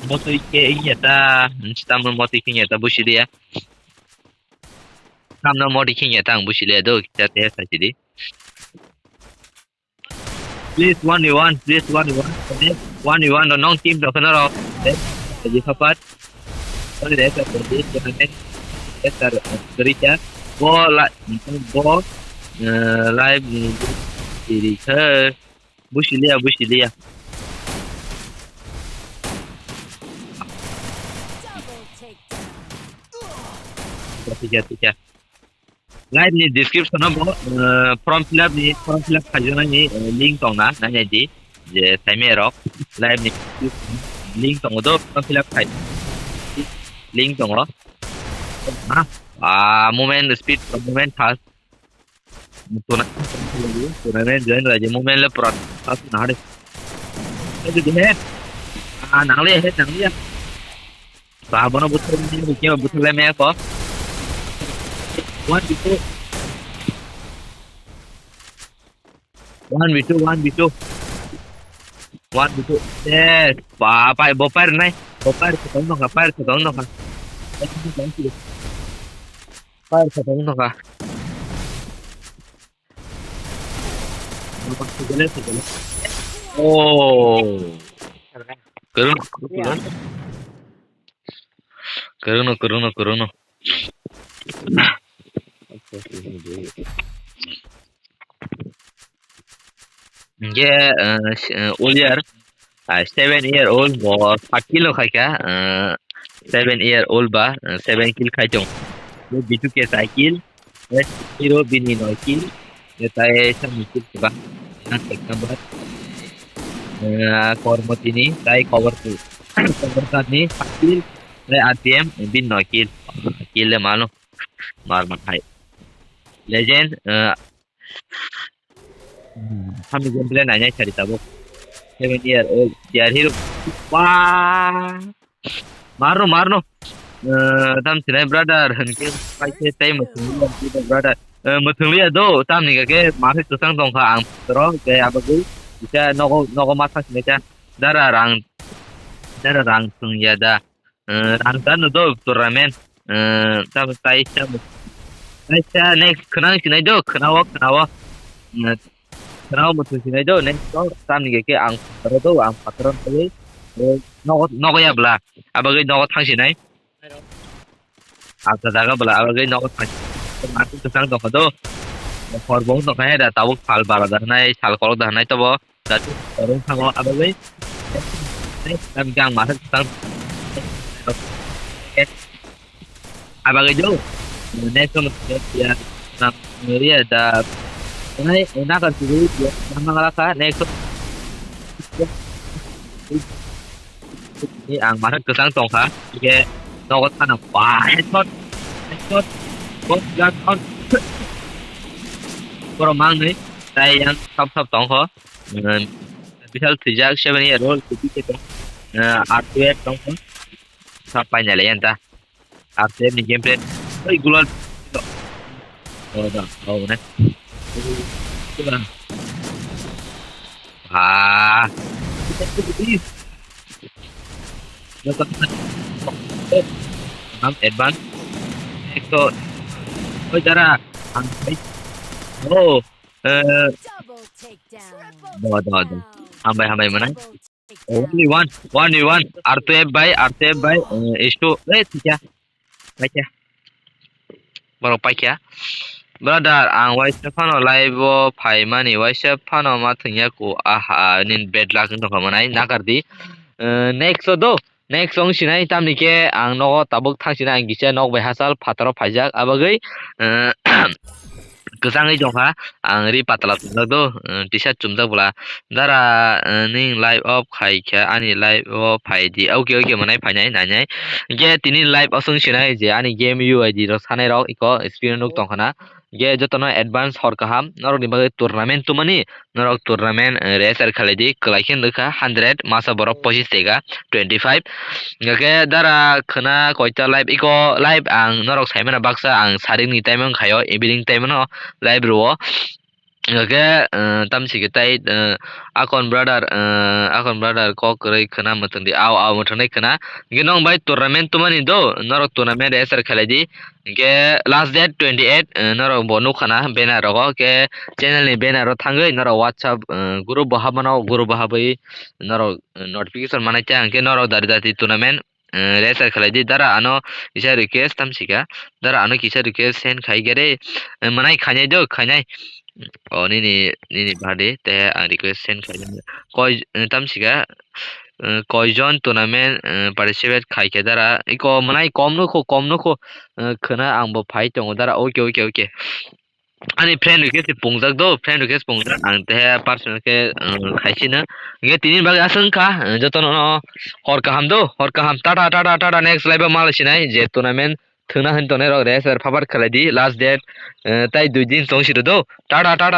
Motwi khe wngya ta, hmm, tamno motwi khe wngya ta, busi liya. Tamno motwi khe wngya ta, ang busi liya do, kisa te sa sidi. Please, one v one, please, one v one. One v one, no, nong team rok no rok. Eh, di papat. Sorry, deh, sir, sorry, deh, sir, sorry, sir. Bo la, bo, eh, live ni diri khe. Busi liya, busi liya. Double takedown. Tiga, tiga, tiga. Live ni description o bo, eh, form fill up ni, form fill up khaijaknai ni, eh, link tong na, nai nai di. Je saimai rok. Live ni link tongo do, form fill up khai. Link tongo. Ah, ah, movement speed, movement fast. Tuna, tuna join raji movement le pura pas na hade. Itu di he. Ah, nang le he, nang le. Ba, bono buthar ni, bukia buthar le me ko. One v two. One v two, one v two. One v two. Yes. Ba, pai, bo pai nai. Bo pai, ko tong ka, pai, ko tong ka. Fire sa tong ka. Oh. Kurung, kurung, kurung, kurung. Hingke, eh, s-, eh, Oliar, ah, seven year old bo sak kill no khaika, eh, seven year old ba, eh, seven kill khai tong. Bo B two K sai kill, eh, hero bini noi kill, eh, tai samni kill ba, nang ek number. Eh, Kormo tini, tai cover tu, cover tani sak kill, eh, R T M, eh, bini noi kill, kill le malo, mar mar hai. Legend, eh, Hmm, kami gameplay nainai sari tabuk. Seven year old, they are hero. Wah. Marno, marno. Eh, tam sinai brother, hwnke paise tei muthungli brother. Eh, muthungli do, tam ni ke mar kwchang tongkha ang toro, ke abagwi. Isa nogo, nogo masa sinai ta. Dara rang, dara rang sung ya da. Eh, rang ta no do tournament. Eh, tamo tai tamo. Tai sa next khwnang sinai do, khwnawo, khwnawo. Eh, khwnawo muthung sinai do, next to tamni ke ke ang phataro do, ang phataro tagwi. Eh, nogo, nogo ya bla. Abagwi nogo thang sinai. Acha jaga bla, abagwi nogo thang. Mati kwchang tongkha do. Hor bo tongkha he da, tabuk sal bara da nai, sal kolok da nai tobo. Datu, orang sama apa gue? Next time gang masuk tentang apa gue jauh? Next time ya nang ngeri ada. Ini enak kan sih ya, nama ngelaka next. Ini ang masuk ke sang tongkha, oke, nogot sana, wah, headshot, headshot, bot gun on. Borok mang ni, tai yang sap sap tongkho. Hmm. Bishal thwijak seven year old. Ah, R two F tong. Sa painale yan ta. R two F ni gameplay. Oi, gulal. Oh, da. Oh, ne. Ah. Ang advance. Oi, dara. Ang, oh, eh, Double takedown. Dawa, dawa, dawa. Hambai, hambai, manai. Double takedown. Only one, one v one. R two F by, R two F by, eh, H two. Eh, tikya. Paikya. Borok paikya. Brother, ang waisa phano live o phaimani, waisa phano ma thwngya ko, aha, nin bad luck wng tongkha manai, nakardi. Eh, next o do, next wng sinai, tamni khe ang nogo tabuk thang sinai, ang kisa nok bai hachal phataro phaijak, abagwi, eh, kwchangwi tongkha, ang ri patla chumjak do, eh, t-shirt chumjak bwla. Dara, eh, ning live off khai khe ani live o phai di. Okay, okay, manai phainai, nainai. Hingke tini live o chwng sinai je ani game U I D rok sanai rok iko screen o nuk tongkha na. Hingke jotono advance hor kaham, norok ni bagwi tournament tumani, norok tournament, eh, register khalai di, kwlai khe nukha hundred, masa borok pochis tega, twenty five. Hingke dara khwna koita live, iko live ang norok saimano baksa ang sarik ni time wng khaio, evening time no live rwo. Hingke, eh, tamsi khe tai, eh, Akon brother, eh, Akon brother kok kwrwi khwna mwthangdi, au, au mwthangdi khwna. Hingke nong bai tournament tumani do, norok tournament register khalai di. Hingke last date twenty eight, eh, norok bo nukha na banner rogo, hingke channel ni banner o thangwi norok WhatsApp, eh, group bo habmano, group bo habwi norok, eh, notification manai kha, hingke norok dari dati tournament eh, register khalai di, dara ano kisa request tamsika, dara ano kisa request send khai gere, eh, manai khainai do, khainai. O nini, nini birthday te ang request send khai. Koi, eh, tamsika, eh, koijon tournament, eh, participate khai khe dara, iko manai kom no kho, kom no kho, eh, khwna ang bo phai tongo dara, okay, okay, okay. Ani friend request se pungjak do, friend request pungjak, ang tehe personal khe, um, khaisino. Hingke tini bagwi aswk wngkha, um, jotono no hor kaham do, hor kaham, tata, tata, tata, next live o malai sinai, je tournament thwngna hwn tongnai rok register phabar khlai di, last date, uh, tai dui din tong siro do, tata, tata.